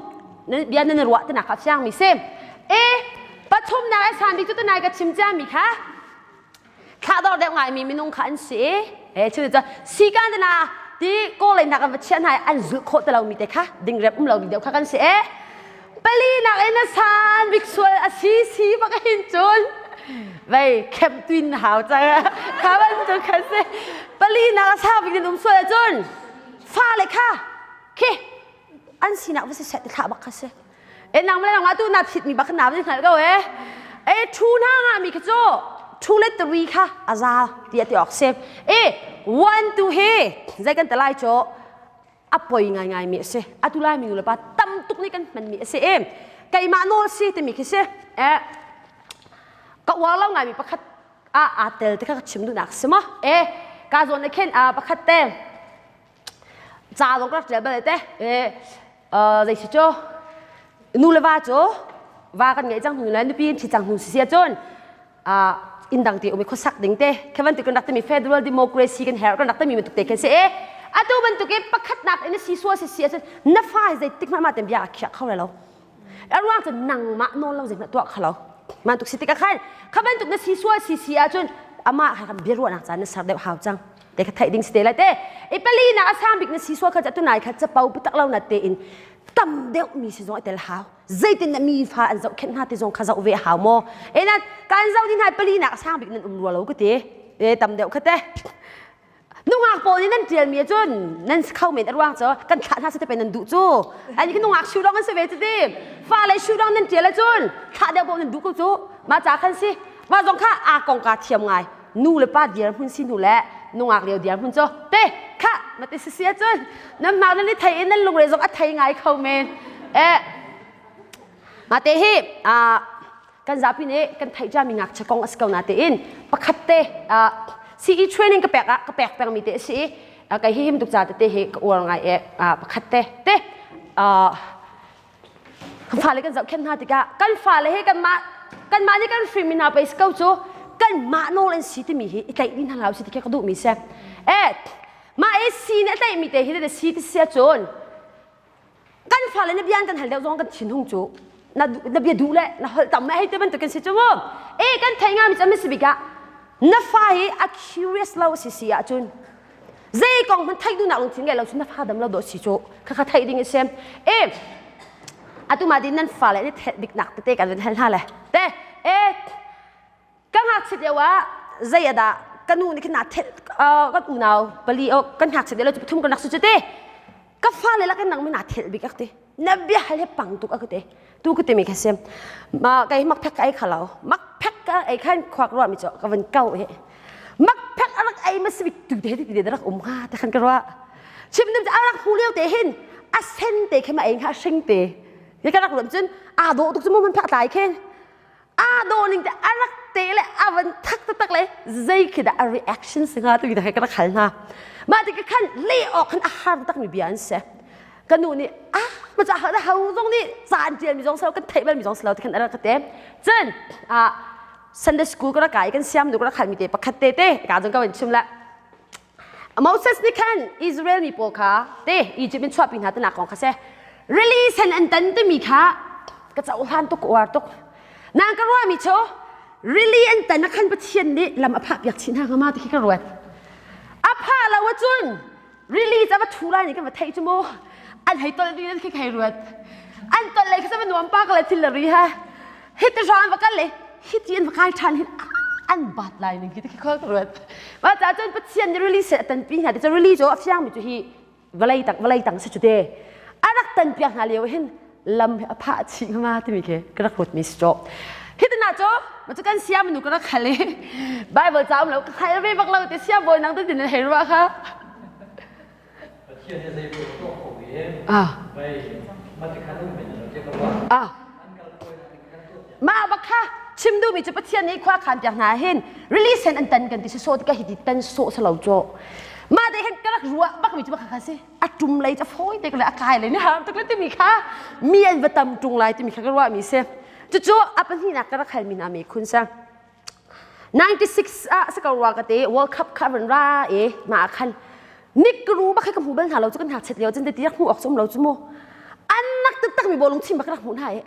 bia na ruah tinak kha fiang mi sim e pathumnak a san bik cu tunai ka chim cia mi kha thlahdor deuh ngaimi minung kha an si e cu cu sikan na ti kawlei hna kan va chiah hna an zulh khawh ti lomi te kha dingrep um lomi deuh kha kan si e pali nak in a san bik sual a si si bak hin cun vei khem tuin hau ca kha ban tu kha si pali nak a sa bik in um sual cun fa le kha khi an sinak va si set thlah bak kha si e nang le nang tu na phit mi bak na va hngal ko e e thu na nga mi kha chu thu le three kha aza ti ti ok sem e one two he zai kan talai cho a poi ngai ngai mi ase atu lai mi nu le pa tam tuk ni kan hman mi ase em keimah nawl si ti mi khi si e ka uar lo ngai mi pakhat a aa tel te kha ka chim duhnak si ma e ka zawn na khen a pakhat te ca zong ka rak ṭial bal te e zei si cu nu le va cu. Va kan ngeih cang hnu le nupi in ṭhi cang hnu si si ahcun inn dang te um i khuasak ding te kha bantuk kan rak timi federal democracy kan herh kan rak timi bantuk te khan si e atu bantuk i pakhatnak in si sual si si ahcun na fa hi zeitik hmanh mah ten bia a khiah kho lai lo a ruang cu nangmah nawl lo zeihmanh tuah kho lo bantuk si tikah khan kha bantuk na si sual si si ahcun amah kha kan biaruahnak caan na ser deuh hau cang te kha theih ding si te lai te i pali na a sang bik na si sual kha atu nai kha capo bitak lo na te in tam deuh mi si zong i tel hau zeitin dah mi fa an zohkhenh hna ti zong kha zoh ve a hau maw e nan kan zoh ding hna pali nak sang bik nan um rua lo ka ti e tam deuh kha te nungak pawl nih nan tial mi cun nan kho men a ruang cu kan thlah hna se pe nan duh cu ani khi nungak shu dong an si ve cu ti fa le shu dong nan tial cun thlah deuh bo nan duh ko cu ma ca khan si ma zong kha a kong ka thiam ngai nu le pa dir hmun si hnu le nungak lio dir hmun cu te kha ma ti si si cun nan hmang nan i thei in nan lungre zong a thei ngai kho men e ma te hi a kan zapi nih kan theih ciami ngakchia kong a si ko na tein pakhat te CE training ka pek ah ka pek pengmi te a si i kai hi him tuk ca tete hi ka uar ngai e pakhat te te Kan fale kan zohkhenh hna tikah kan fale hi kanmah kanmah nih kan hrim hna pei si ko cu kanmah nawl an si timi hi i tlaih dih hna hlah usih ti khi ka duhmi si. Eh mah i si nih a tlaihmi te hi si ti si ahcun kan fale na bia an kan hal deuh zong kan thinhung cu na na bia duh le na holh tam hei te bantuk kan si cu mu. Eh kan theih ngami cu an si bik ah na fa hi a curious lo si si ahcun Zei kong hmanh theih duhnak lungthin ngei lo cun na fa dam lo dawh si cu khakha theih ding a si. E atu ma din nan fale nih theih biknak tete kan vun hal hna le. Te e ka ngakchit lio ah zei a dah ka nu nih khin naa thelh kan unau pali o kan ngakchit lio pathum kan rak si cu te. Ka fale lakin nang mi naa thelh bik ak ti. Na bia hal he pang tuk ak te. Tu ka timi kha sim. Ma kai mak phek ka ei khalo. Mak phek ka ei khan khuak ruah mi cho ka van kau he. Mak phek arak ei ma sibik tu te ti te rak um ha te khan ka ruah. Chim dum arak hu lio te hin a sen te khe ma ei kha hring te. Ye ka rak ruam cun a do tuk chu mu man phak tlai khen. Aa dawh ning te a rak te le a van thak taktak le zei khi dah a reaction si hnga tu khi ka rak hal hna. Mah tik khan le awk khan a har takmi bia an si. Ka nu nih ah ma ca ha ho zong nih ca an tial mi zong silo kan theih bal mi zong silo ti khan a rak ka te. Cun ah Sunday school ka rak kai kan siam nu ka rak hal mi te pakhat te te ka zong ka van chim la. Moses nih khan Israel mi pawl kha te Egypt in chuahpi hna tinak kong kha si. Rili sen an tan timi kha ka cohlan tuk ka uar tuk. Nang ka ruahmi cu rili an tan ah khan Pathian nih lam a phah piak chih hna hnga ma ti khi ka ruat. A phah lo ahcun rili ca va thu lai nih kan va theih cu mu. An hei tolh ding khi ka hei ruat. An tolh lei kha va nuam pa ka le thil le ri ha. Hi ti hram va kal le hi ti an va kai ṭhan hin an bat lai ning khi ti khi ka ruat. Mah caah cun Pathian nih rili sen a tanpi hna ti cu rili cu a fiangmi cu hi vawlei tang vawlei tang si cu te. A rak tanpiak hna lio hin lam hi a phah chih hnga timi khi ka rak ruatmi si cu. Hi tina cu ma cu kan siam nu ka rak hal i Bible ca um lo ka hngal ve bak lo te sia bawi nang te tin hei ruah kha. Pathian hi zei paoh tuah kho i Ah. mei matikhan um men lo te ka ruah. Ah. An kal kawi nak in khan tuah piak. Mah bak kha chim duhmi cu Pathian nih khua khan piak hna hin release hen an tan kan ti si sawh tikah hi ti tan sawh salo chaw. Mah te khan ka rak ruah bak mi cu bak kha si. A tum lei ca fawi te le a kai lei ni ham tuk le timi kha mi an va tam tung lai timi kha ka ruah mi si. Cucu a pahnihnak ka rak hal mi hna mi khun sa. 96 ah si ko rua ka ti World Cup kha van ra i mah ah khan nikru bak ka hmu bal hna lo cu kan hngakchiat lio cun ti hmuh awk cu um lo cu mu an nak taktak mi bawlung chim bak rak hmuh hna i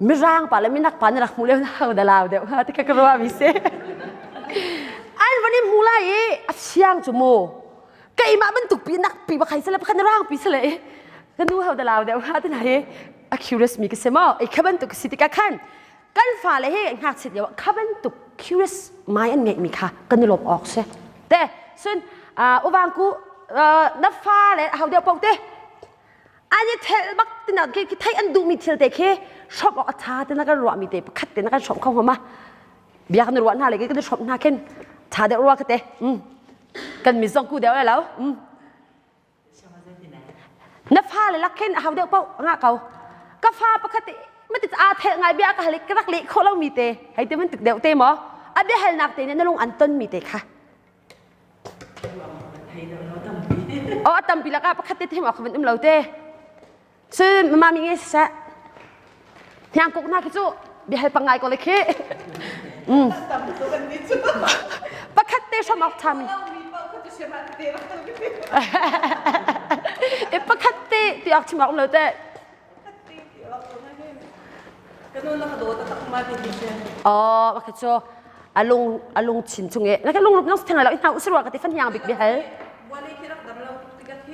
mirang pa le minak pa nih rak hmuh lio na hau da lau deuh ha ti ka ka ruah mi si an van i hmu lai i a siang cu mu keimah bantuk pi nak pi bak hai sale pakhat rang pi sale i ka nu hau da lau deuh ha ti na hi a curious mi ka si mo i kha bantuk si tikah khan kan fale hi ngakchiat lio ah kha bantuk curious mai an ngeihmi kha kan i lawm awk si te sun uvang ku na fa le hau deuh paoh te an i thelh bak tina khi theih an duhmi thil te khi hrawm awk a tha te na kan ruahmi te pakhat te na kan hrawm kho ma bia kan ruah hna le kan i hrawm hna khin tha deuh rua ka te kan mi zong ku deuh lo Na fale lak khin a hau deuh paoh ngah ko. Ka fa pakhat mati aa thelh ngai bia ka hal ka rak leh khawh lomi te hei te bantuk deuh te maw a biahalnak te nih na lung an tonmi te kha Oh a tampi lakah pakhat te thim awk van um lo te. Cun mami nge siseh. Hniang kuk hna khi cu biahal pangai ko le khi. Pakhat te hram awk ṭhami. E pakhat te ti awk chim awk um lo te. Oh, pakhat cu alung alung chin chung e. Na ka lung rup nong theng lo i hna usirwa ka ti fan hiang bik bihal.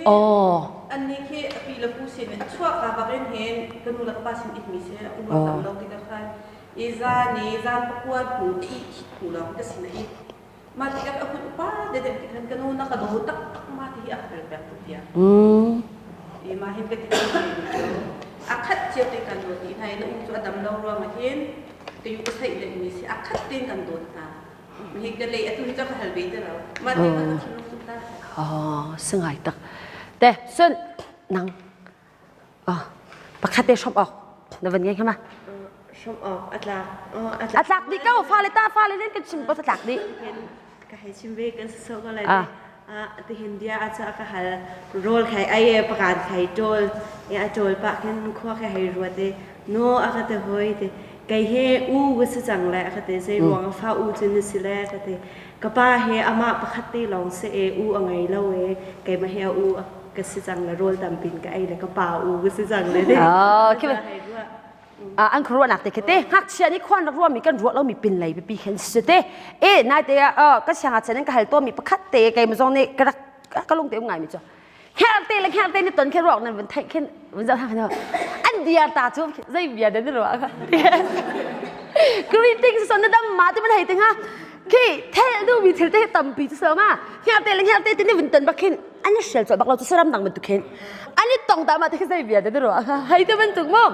Oh. Anni khi a pi le pu sin a chuah ka bak in hin ka nu le ka pa sin it mi si a um tam lo tikah khan i zan i zan pakua hnu i hnu lawng ka sin a it ma tikah a hun upa de de ti khan ka nu na ka do tak tak ma ti hi a hal pek tu tiah i ma hin ka ti a khat cio te kan dawt i hna na um cu a dam lo ruang ah hin ka yu ka theih le mi si a khat tein kan dawt hna hi ka lei atu hi ka hal ve te lo ma te ka thinlung tu ta oh singai tak te sun nang ah pakhat te shop ok na van ngai khama shop ok atlak atlak atlak di ko fa le ta fa le nen kan chim ko atlak di ka hei chim ve kan so ko lai te hin dia a cha ka hal rol khai ai pakan khai tol e a tol pa khin khua khai hei ruat e no a ka te hoi te kei he u ka si cang le a ka te zei ruang fa u cu na si le ka te ka pa he amah pakhat te lawng si e u a ngei lo e keimah he a u ka si cang le rawl tampin ka ei le ka pa u ka si cang le An khuaruahnak te khi te ngakchia nih khuan rak ruahmi kan ruah lomi pin lei pipi khin si te e nai te ah ka siangah chen ka hal tawmi pakhat te kei zong nih ka rak ka lung te um ngai mi cu kher te le kher te ni ton khe ruak nan vun theih khin vun zoh hna an bia ta cu zei bia den ruah ka greetings son na dam ma te man hei te nga khi thel du mi thil te tampi chu so ma kher te le kher te te ni vun ton bak khin an i shel chol bak lo chu saram dang bantuk khin an i tong ta ma te khi zei bia den ruah hei te bantuk mo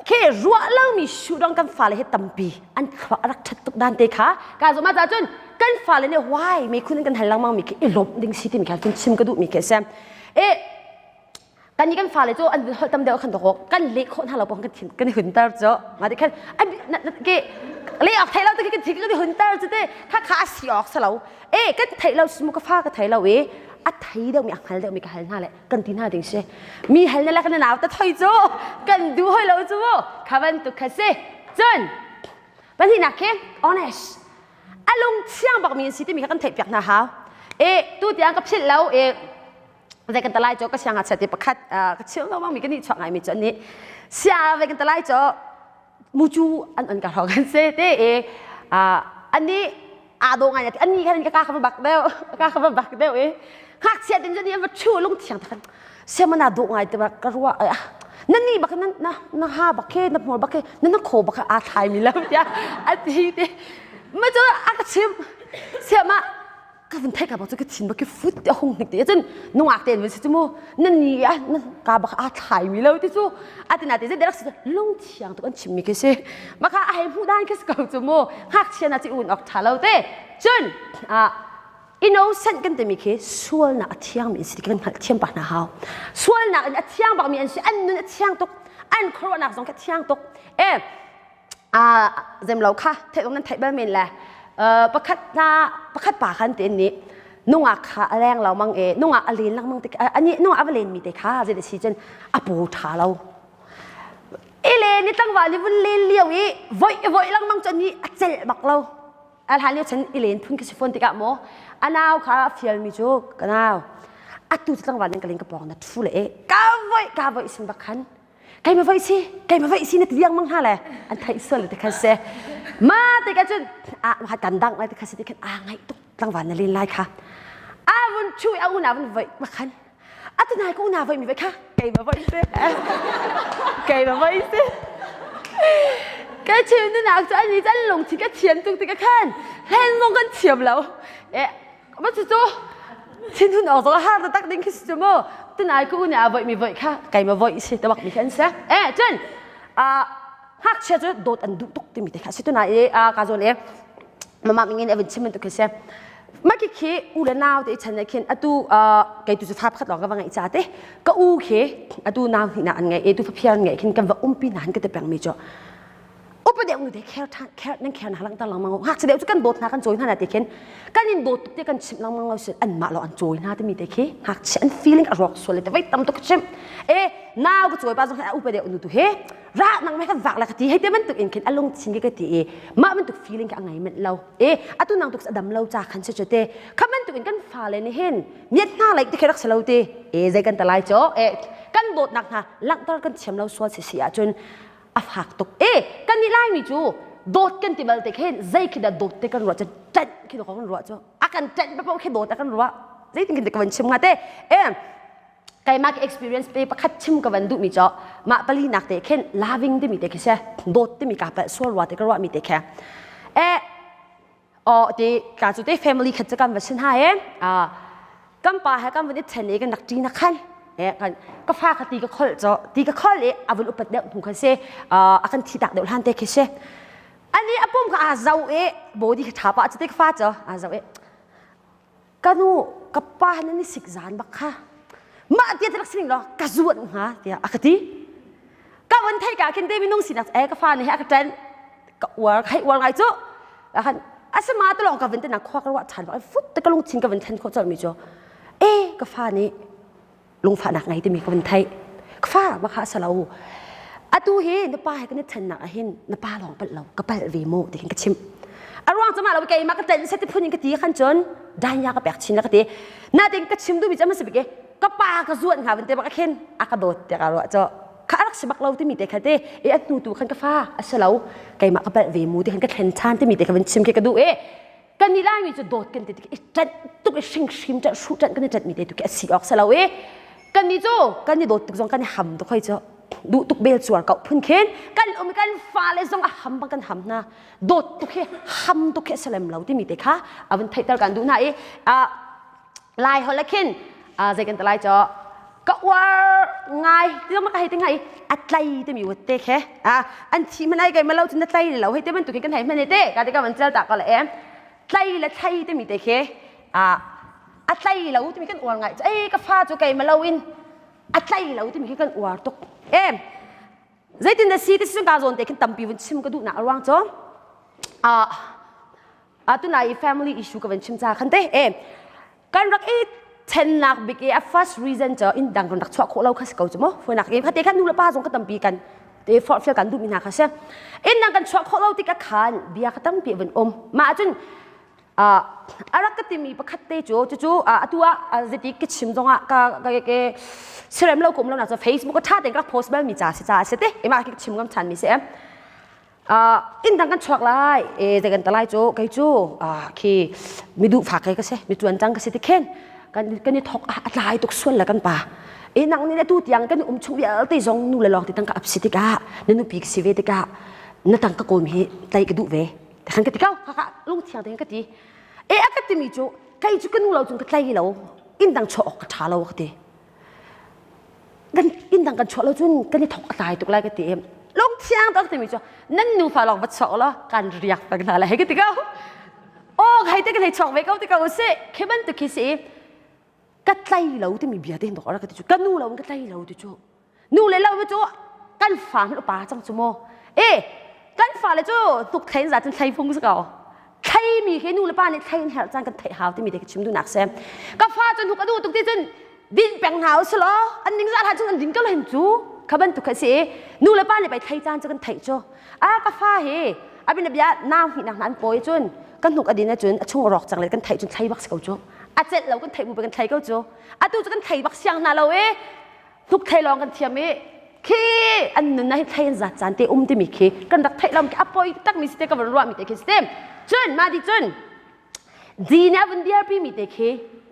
Khi ruah lomi shudong kan fale hi tampi an thluak a rak ṭhat tuk dan te kha ka zumh ah cun kan fale nih why mi khun kan hal lengmang mi khi i lawmh ding si timi kha cun chim ka duh mi khi a si. E kan nih kan fale cu an holh tam deuh khan dawk kan leh khawh hna lo pawng kan thin kan hunter cu nga ti khan ke le awk thei lo te kan thin kan hunter cu te kha kha a si awk salo e kan thei lo simu ka fa ka thei lo e a thei deuh mi a hngal deuh mi ka hal hna le kan ti hna ding si mi hal na le kan nau ta thoi cu kan du hoi lo cu mu kha bantuk kha si cun pahnihnak khi honest a lung thiang bak mi an si timi kha kan theih piak hna hau e tu tiang ka philh lo e zei kan talai cho ka siang ngakchia te pakhat ka chim lo mi ka nih chuak ngai mi cu an nih sia ve kan talai cho mucu an on ka hrawng kan se te e ani aa dawh ngai ani khan ka ka kha bak deuh ka kha bak deuh e ngakchia tin ni va chu lung thiang takhan semana dawh ngai te bak ka ruah ai na ni bak na na na ha bak ke na hmur bak ke na na kho bak a thlai mi lam tia a ti te ma chu a ka chim siama ka vun thei ka bak chu ka thin bak ki fut te hung hnik te cun nungak ten vun si chu mu na ni a na ka bak a thlai mi lo ti chu atina te rak si lung thiang tuk an chim mi khi si maka a hei hmuh dan khi si ko chu mu ngakchia na chi un ok tha lo te cun a innocent kan timi khi sualnak a thiang mi an si kan hngalh thiam pa hna hau sualnak in a thiang bak mi an si an nun a thiang tuk an khuaruahnak zong kha thiang tuk e zem lo kha theih nan theih bal men le pakhat na pakhat pa khan te nih nungak kha a leng lo mang e nungak a len lengmang te ani nungak a va len mi te kha zei si cun a pu tha lo ile ni tlangval ni vun len lio i voi voi lengmang cun ni a celh bak lo a hlan lio chan i len phun khi si phone tikah maw a nau kha a fial mi cu ka nau atu tlangval nan ka len ka pawng na thu le e ka voi ka voi sin bak khan keimah voi si keimah voi si na ti liang mang hna le an theih sual te khan se ma te ka cun a ma kan dang lai te khan se te khan a ngaih tuk tlangval na len lai kha a vun chu a una vun voi ma khan a tu nai ko una voi mi voi kha keimah voi si keimah voi si ka chim nu nak cu ani chan lung thi ka thiam tuk ti ka khan hlen mong kan thiam lo e Ma cu cu thinhun awk zong har tak ding khi si cu mu tunai ku nih a voih mi voih kha keima voih si te bak mi khi an si e cun a ngakchia cu dawt an duh tuk timi te kha si tunai i a ka zawn e mama mingin evin chim tu khi si ma khi khi u le nau te chan khin atu kei tu cu fa pakhat lawng ka va ngeih ca te ka u khi atu nau hnih na an ngei e tu fa phiar an ngei khin kan va umpi na han ka te peng mi cu upa deuh nu te care than care nan care na langter lengmang ngakchia deuh cu kan dawt hna kan cawi hna na te khin kan in dawt tuk te kan chimh lengmang lo sin anmah lo an cawi hna timi te khi ngakchia an feeling a rawk sual te vai tam tuk chim e nau ka cawi pa zong upa deuh nu tu he Ra nang mei kan vak la ka ti. Hei te bantuk in khin a lungthin ka ti i mah bantuk feeling ka ngei manh lo. E atu nang tuk a dam lo cha khan se chu te. Kha bantuk in kan fale nih hin miat hna laik te khi rak si lo te. E zei kan ta lai cho. E kan dawtnak hna langhter kan thiam lo sual si si ahcun a fak tuk. E kan nih Laimi cu dawt kan ti bal te khin zei khi dah dawt te kan ruah cu ṭanh khi kan ruah cu a kan ṭanh paoh khi dawt a kan ruah zeitin kan ka van chim nga te e keimah ka experience pe pakhat chim ka van duhmi cu mah pali nak te khin loving timi te khi se dawt timi ka palh sual rua te ka ruah mi te khe e o te ka cu te family khat cu kan va sin ha e kan pa he kan van i then i kan rak ṭi na khan e kan ka fa kha ti ka kholh cho ti ka khol i a vun upat deuh hnu khan se a kan thi tak deuh hlan te khi se ani a pum kha aa zo i body kha ṭha pah cu te ka fa cu aa zo i ka nu ka pa nan i sik zan bak kha mah tia rak sining law ka zuan hnga tiah a ka ti ka van thei ka khin te minung sinak e ka fa nih a ka ṭan ka uar ka hei uar ngai cu khan asama te lawng ka van te na khua ka ruah ṭhan bak fut te ka lungthin ka van thlen khawh colh mi cu e ka fa nih lungfahnak ngei timi ka van theih ka fa ma kha a lo atu hi na pa he kan i thennak ah hin na pa lawng palh lo ka palh ve mu ti khin ka chimh a ruang cu mah lo keimah ka ṭanh set phun in ka ti khan cun danya ka pek chin la ka ti natin ka chim duhmi cu a bik ka pa ka zuan hnga van te bak khin a ka dawt tiah ka ruah cu kha a rak si bak lo timi te kha te e a hnu tu khan ka fa a si lo keimah ka palh ve mu ti khan ka thlen ṭhan timi te kha van chim khi ka duh e kan nih Laimi cu dawt kan ti tik i ṭanh tuk i hringhrim ṭanh hruh ṭanh kan i ṭanh mi te tu khi a si awk si lo i kan nih cu kan i dawt tuk zong kan i ham tuk hoi cu duh tuk bel cuar ko phun khin kan um kan fale zong a ham bang kan ham hna dawt tuk hi ham tuk hi a si lem lo timi te kha a vun theihter kan duh hna i Lai holh ah khin zei kan ti lai cu ka uar ngai ti zong ka hei ti ngai a tlai timi wet te khe an thi hmanh ai kai malo cun na tlai lo hei te bantuk hin kan hei hman te ka ti ka van cel ta ko le em tlai le thlai timi te khe a tlai lo timi kan uar ngai ei ka fa cu kai malo in a tlai lo timi khi kan uar tuk em zeitin na si ti sin ka zawn te khin tampi vun chim ka duh nak ruang cu Atu i family issue ka van chim ca khan te e kan rak i thennak bik i a first reason cu inn dang kan rak chuah khawh lo kha si ko cu mu funak in khate khan nu le pa zong ka tampi kan te forhfial kan duhmi hna kha si inn dang kan chuah khawh lo tik ah khan bia ka tampi van um mah ahcun a rak ka timi pakhat te cu cucu atu ah zeti ka chim zongah ka ka ke sirem lo kum lo na cu Facebook a tha tein ka rak post bal mi ca si ca si te ima ki chim ngam chan mi si em inn dang kan chuak lai e zei kan ta lai cu kei cu khi mi duh fak ke ka si mi tuan cang ka si ti khen kan kan i thok a tlai tuk sual la kan pa e nang ni tu tiang kan um chung vialte zong nu le lawng ti tang ka ap si tikah na nupi ka si ve tikah na tang ka kawm hi tlai ka duh ve khan ka ti kau kha lung thiang te ka ti e a ka timi cu kei cu ka nu lo cung ka tlai lo inn dang chuah awk ka tha lo ka ti kan inn dang kan chuah lo cun kan i thok a tlai tuk lai ka ti lungthiang tak timi cu nan nufa lawng va chuak law kan riak peng hna lai hei ka ti ko aw hei te kan hei chuak ve ko ti ko usih khi bantuk khi si ka tlai lo timi bia te hin ka ti cu ka nu lo in ka tlai lo ti cu nu le lo cu kan fa hmanh upa cang cu mu e kan fale cu tuk thlei za cun thlei phung si ko thlei mi khi nu le pa nih thlei an herh caan kan theih hau timi te ka chim duhnak si ka fa cu hnuk a duh tuk ti cun din peng hna u law an ning zah cun an din ko hen cu kha bantuk kha si nu le pa nih pei thlei caan cu kan theih cu a ka fa hi abin bia nau hnih nak an pawi cun kan hnuk a din ahcun a chung rawk cang le kan theih cun thlei bak si ko cu a celh lo kan theih bu kan thlei ko cu atu cu kan thlei bak siang hna lo e hnuk thlei lawng kan thiam i khi an nun na hi thlei an zat caan te um timi khi kan rak theih lam khi a poi tak mi si te ka van ruah mi te khi si te cun mah di cun di nih a vun dirpi mi te khi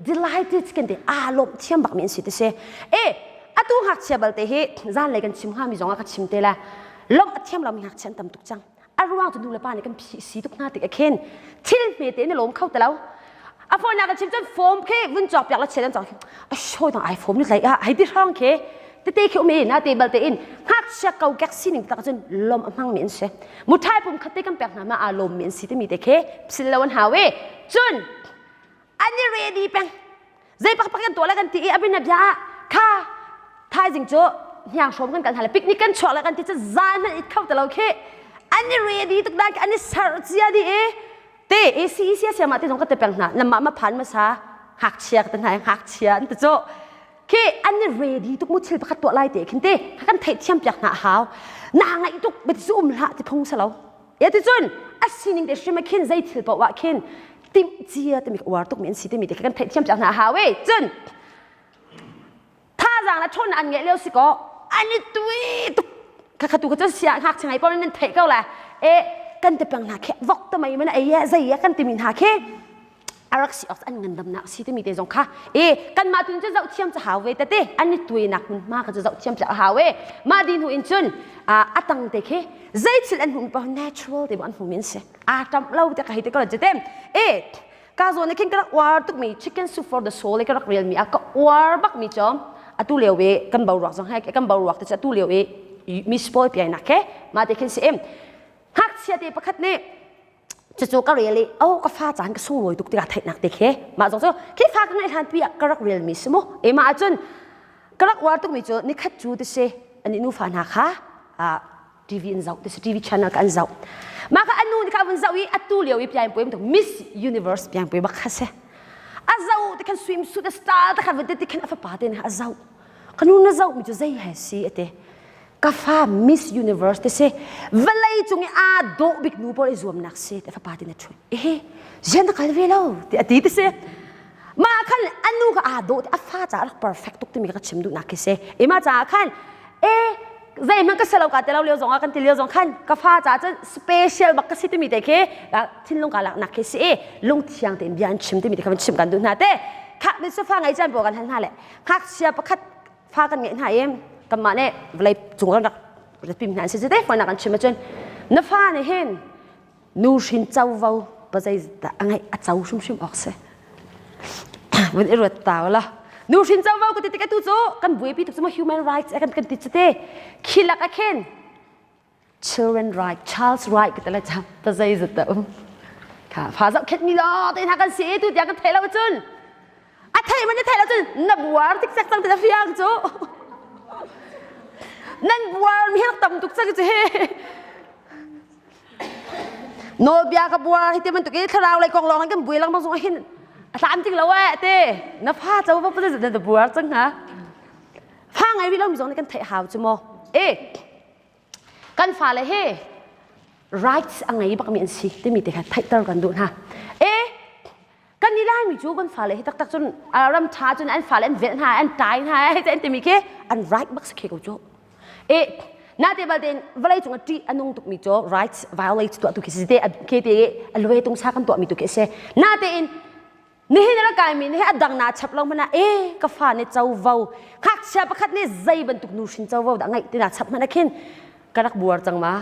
delighted kan te aa lawmh thiam bak mi an si te si e atu ngakchia balte hi zan lei kan chim hnga mi zong ah ka chim te la lawmh a thiam lo mi ngakchia an tam tuk cang a ruang cu nu le pa nih kan phih si tuk hna tik a khin thil hme te na lawm kho te lo a phone nak chim cun form khi vun cawk piak la chian an cawk a show dang iPhone ni tlai a hei ti hrang khi tete khi um i na te bal te in ngakchia ko kek sining tak cun lom a hmang mi an si muthai pum khat te kan pek hna ma a lawm mi an si timi te khi sil lo an hau i cun an i ready peng zei pak pak kan tuah le kan ti i abin bia ah kha thaizing cu hniang hrawm kan kal hna le picnic kan chuak le kan ti cu zan hmanh it kho te lo khi an i ready tuk dan an i ser cia di i te AC sia sia ma te zong ka te peng hna namah ma phan ma sa ngakchia ka te hna ngakchia an ti cu. Khi an i ready tuk mu thil pakhat tuah lai te khin te kan theihthiam piak hna a hau. Naa ngaih tuk bati cu um hlah ti phung si lo. Ya ti cun a sining te hrim ah khin zei thil paoh ah khin timh cia timi uar tuk mi an si timi te kan theihthiam piak hna a hau e. Cun thazaang le ṭhawnnak an ngeih lio si kaw an i tui tuk khakha tu kha cun sia ngakchia ngai paoh nan theih ko lai e kan ti peng hna khi vok te mei man ei zei kan timi hna khi a rak si awk an ngandamnak si timi te zong kha e kanmah tun cu zoh thiam cu hau ve tete an i tuinak hmunhma kha cu zoh thiam cu a hau e mah di hnu in cun a tang te khi zei thil an hmuh pa natural te an hmu min si a ṭamh lo te ka hei te ko lan te e ka zawn khin ka rak uar tukmi chicken soup for the soul ka rak rel mi a ka uar bak mi chom atu lio i kan boruak zong he kan boruak te chu atu lio i mi spoil piai nak he ma te khin si em ngakchia te pakhat nih cucu ka rel i oh ka fa caan ka sunglawi tuk tikah theihnak te khi mah zong cu khi fa ka ngeih hlan pi ah ka rak rel mi si mu e mah ahcun ka rak uar tukmi cu nikhat cu ti si ani nufa hna kha TV in zoh ti si TV channel ka an zoh mah kha anu nih kha vun zoh i atu lio i piang puai bantuk Miss Universe piang puai bak kha si a zoh ti khan swimsuit a style te khan vun ti khan a fapa te nih a zoh ka nu na zoh mi cu zei he si ate ka fa Miss Universe te si vawlei cung i aa dawh bik nu pawl i zuamnak si te fapa te na ṭhut ehe zian na kal ve lo ti a ti ti si mah khan anu ka aa dawh a fa caah rak perfect tuk timi ka chim duhnak khi si i mah caah khan e zeihmanh ka selo ka te lo lio zong ah kan ti lio zong khan ka fa caah cun special bak ka si timi te khi thinlung ka laknak khi si i lungthiang tein bia an chim timi te kha van chim kan duh hna te kha mi fa ngei caan pawl kan hal hna le ngakchia pakhat fa kan ngeih hna i kanmah nih vawlei cung kan rak ratpim hna an si te fawinak kan chim ahcun na fa nih hin nu hrin covo pazei dah a ngeih a co hrimhrim awk si vun i ruat ta la nu hrin covo ka ti tik atu cu kan buaipi tuk cu human rights kan kan ti cu te khi lak ah khin children right child's right ka tala cha ta zei zat ta um kha fa zoh khet mi lo te hna kan si tu tiang kan thei lo cun a thei man thei lo cun na buar tik cak cang te fiang cu nan buar mi rak tam tuk cang cu he nawlbia ka buar hi te bantuk i thlarau lei kong lawng kan buai lengmang zong hin a tlam ting lo eh te na fa cho va pa na buar cang ha fa ngai rih lo mi zong nih kan theih hau cu maw e kan fale he rights a ngei bakmi an si timi te kha theihter kan duh hna e kan i laimi cu kan fale hi taktak cun ram ṭha cun an fale an velh hna an ṭai hna an timi khi an right bak si khe ko cu e na te balte vawlei cung a ṭih a nung tukmi cu rights violate tuah tu khi si te ke te a luai tung sa kan tuahmi tu khi si na te in nihin ra kaimi nih a dang na chap lo mana e ka fa nih covo ngakchia pakhat nih zei bantuk nu hrin covo dah ngeih tina chap hmanh khin ka rak buar cang ma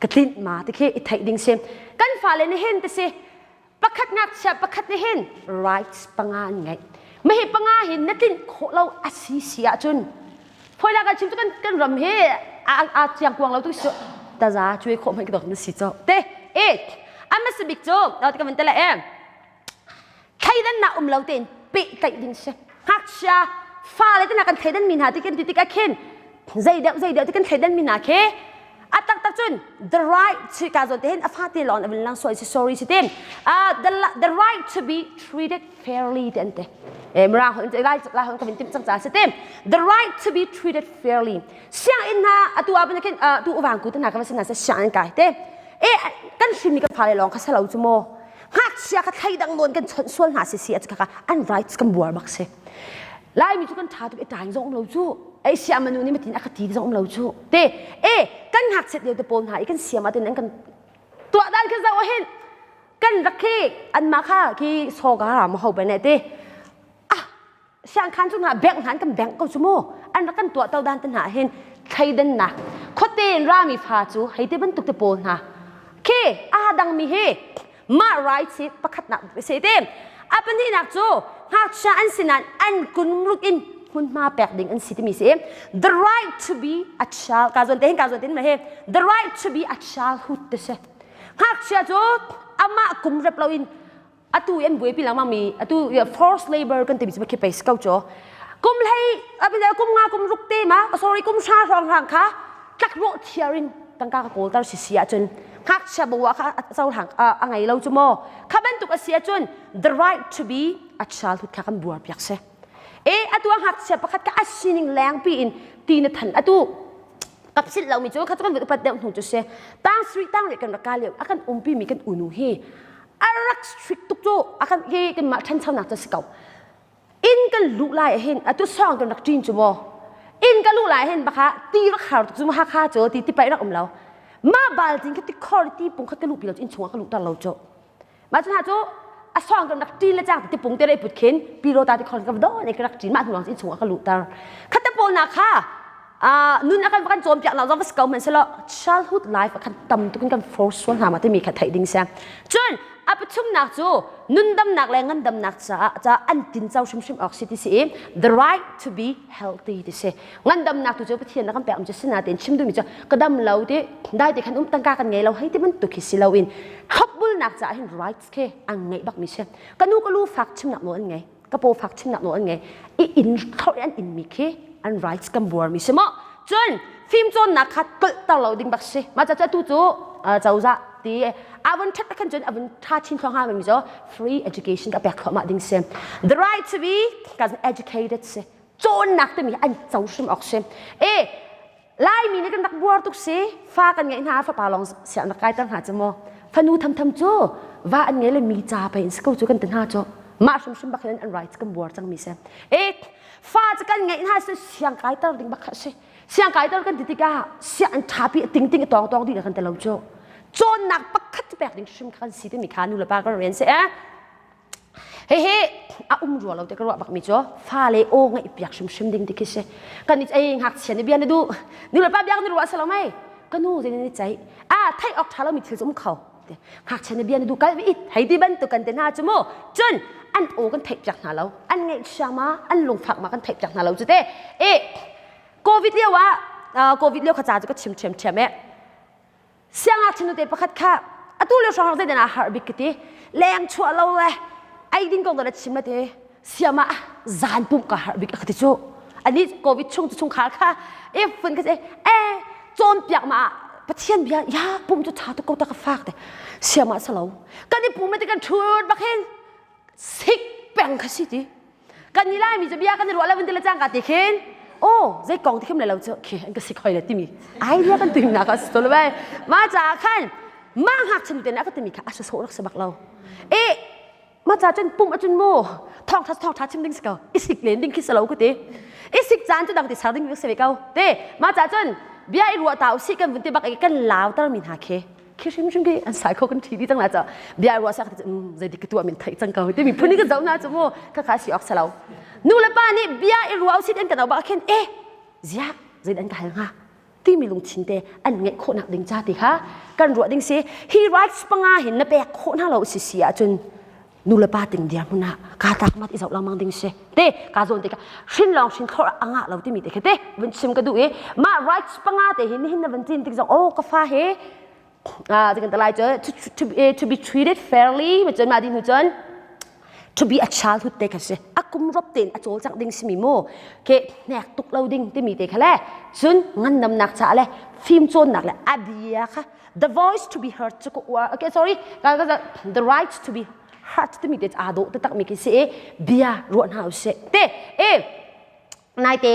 ka tlinh ma ti khi i theih ding si kan fale nih hin ti si pakhat ngakchia pakhat nih hin rights panga an ngeih mahi panga hi na tlinh khawh lo a si si ahcun Phoi kan chim cu kan kan ram hi a a chiang kuang lo tu su taza cuai khawh hmanh ka dok na si cho te e ama bik cu ka van te le e thleidannak um lo tein pehtlaih ding si ngakchia fale te hna kan thleidan mi hna ti kan ti tikah khin zei deuh zei deuh ti kan thleidan mi hna khi a taktak cun the right to ka zawn te hin a fate lawng a lang sual si sorry si tin the the right to be treated fairly ti an ti eh mirang hon lai lai hon ka vin tim cang ca si tim the right to be treated fairly sianginn hna atu ah ban khin tu uwang ku te hna ka va sin hna se sianginn kai te eh kan hrim mi kan fale lawng kha salo chu mo ngakchia kha thleidang nawn kan chawnh sual hna si si a kha an rights kan buar bak si laimi cu kan ṭha tuk i ṭaing zong um lo cu ei siam anu nih matin a ka ti zong um lo cu te e kan ngakchiat lio te pawl hna i kan siam ah tin an kan tuah dan kha zoh hin kan rak khi anmah kha khi soga ram ho ben te ah siangkhan cu hna bank hna an kan bank ko cu mu an rak kan tuah to dan te hna hin thleidannak khuate in rami fa cu hei te bantuk te pawl hna khi aa dangmi hi mah rights hi pakhatnak se te a pahnihnak cu ngakchia an sinan an kunruk in hmunhma pek ding an si timi si the right to be a child ka zawn te hin ka zawn te hin he the right to be a childhood te si ngakchia cu amah kum rep loin atu an buaipi lengmang mi atu forced labor kan timi cu khi pei si ko cu kum hlei kum nga kum ruk te ma sorry kum hra hrawng hang kha tlakrawh thiar in tangka ka kawl tar si si ahcun ngakchia bawa kha a cohlang a ngei lo cu maw kha bantuk a si ahcun the right to be a childhood kha kan buar piak si. E atu a ngakchia pakhat ka a sining lengpi in ti na than atu kapsit lomi cu kha cu kan upat deuh hnu cu si tang sri tang le kan rak ka lio a kan umpi mi kan unu hi a rak strict tuk cu a kan hi kan mah ṭhanchonak cu si ko inn kan luh lai hin atu song kan rak ṭin cu maw inn ka luh lai hin baka ti rak har tuk cu Hakha cu ti ti pai rak um lo mah bal tin kha ti khor ti pung kha ka luh pi lo inn chungah ka luh tar lo cu mah cu hna cu a song kan rak ṭin le cang ti pung te re put khin pi ro ta ti khor ka do ne ka rak ṭin mah hnu lawng inn chungah ka luh tar kha te pawl na kha nun a kan kan cawnpiak nak zong va si ko hmanhsehlaw childhood life a kan tam tuk in kan force sual hna ma timi kha theih ding sia cun a pathumnak cu nundamnak le ngandamnak caah ca an tinco hrimhrim awk si ti si i the right to be healthy ti si ngandamnak tu cu Pathian na kan pek mi cu sinain chim duhmi cu ka dam lo ti dai te khan um tangka kan ngei lo hei ti bantuk khi si lo in thlopbulnak caah hin rights khi an ngeih bak mi si ka nu ka lu fak chimnak nawl an ngei ka paw fak chimnak nawl an ngei i inn thlorh an in mi khi an rights kan buar mi si maw cun fim cawnnak kha tlolhter lo ding bak si mah ca tu cu cozah ti avun that khan cun avun tha chin thluang ha mi cu free education ka pek thluahmah ding si the right to be educated si cawnnak timi an co hrim awk si e Laimi nih kan rak buar tuk si fa kan ngeih hna fapa lawng siang rak kaiter hna cu maw fanu thamtham cu va an ngei le mi ca pe in si ko cu kan ti hna cu mah hrimhrim bak hin an rights kan buar cang mi si e fa cu kan ngeih hna si siang kaiter ding bak kha si siang kaiter kan ti tikah siang an ṭhapi ting ting tawng tawng dih kan ti lo cu cawnnak pakhat pek ding hrim kha kan si timi kha nu le pa kan rian si eh Hihi a um rua lo te ka ruah bak mi cu fale aw ngaih piak hrimhrim ding ti khi si. Kan i ei ngakchia nih bia na duh. Nu le pa biak na ruah salo mei. Ka nu zei ni ceih. A theih awk ṭha lomi thil cu um kho. Ngakchia nih bia na duh kal it hei ti bantuk kan te hna cu mu. Cun an aw kan theih piak hna lo. An ngaihchia ma an lungfak ma kan theih piak hna lo cu te. E COVID lio ah COVID lio kha ca cu ka chim ṭhiamṭhiam e. Siangngakchia nute pakhat kha atu lio hrawng zeidan ah har bik ka ti leng chuah lo le ei ding kong na chim la te siam ah zan pumh ka har bik ka ti cu ani covid chung cu chungkhar kha if fun ka se e cawnpiak ma pathian bia ya pum cu tha tuk ko ta ka fak te siam ah salo kan i pum te kan thut bak hin sik peng kha si ti kan ni lai mi cu bia kan i ruah lo in ti le cangka ti khin oh zei kong ti khim le lo cu khi an ka sik hoi le timi idea kan tuim nak a si to le bai ma ca khan ma ngak chin te na ka timi kha a so rak se bak lo e ma ca cun pum acun mu thong tha thong tha chim ding si ko i sik len ding khi salo ku ti i sik caan cu dang ti sar ding se ve ko te ma ca cun bia i ruah ta usi kan vun ti bak i kan lau tar mi hna khi khi hrimhrim khi an sai kho kan thi di cang la cha bia ruah sak um zei dik tu min thai cang ko ti mi phun kan zau na chu mu kha kha si ok salo nu le pa nih bia i ruah usit an kan ba khen e zia zei an ka hal nga ti mi lungthin te an ngeih khawhnak ding cha ti kha kan ruah ding si hi rights panga hin na pek khawh na lo si si ahcun nu le pa ting dir hmun ah ka tak mat i zoh lengmang ding si te ka zawn te ka hrin lawng hrin thlor anga lo timi te kha te vun chim ka duh i mah rights panga te hi nihin na van cin tik zong oh ka fa he ah kan talai cu to, to, to be treated fairly ma cun ma di hnu cun to be a childhood te kha si a kum rop ten a cawl cang ding simi mu ke hnek tuk lo ding timi te kha le cun ngandamnak cha le fim cawnnak le a bia kha the voice to be heard cu okay sorry the right to be heard timi te aa dawh taktak mi khi si i bia ruah hna usih te e naite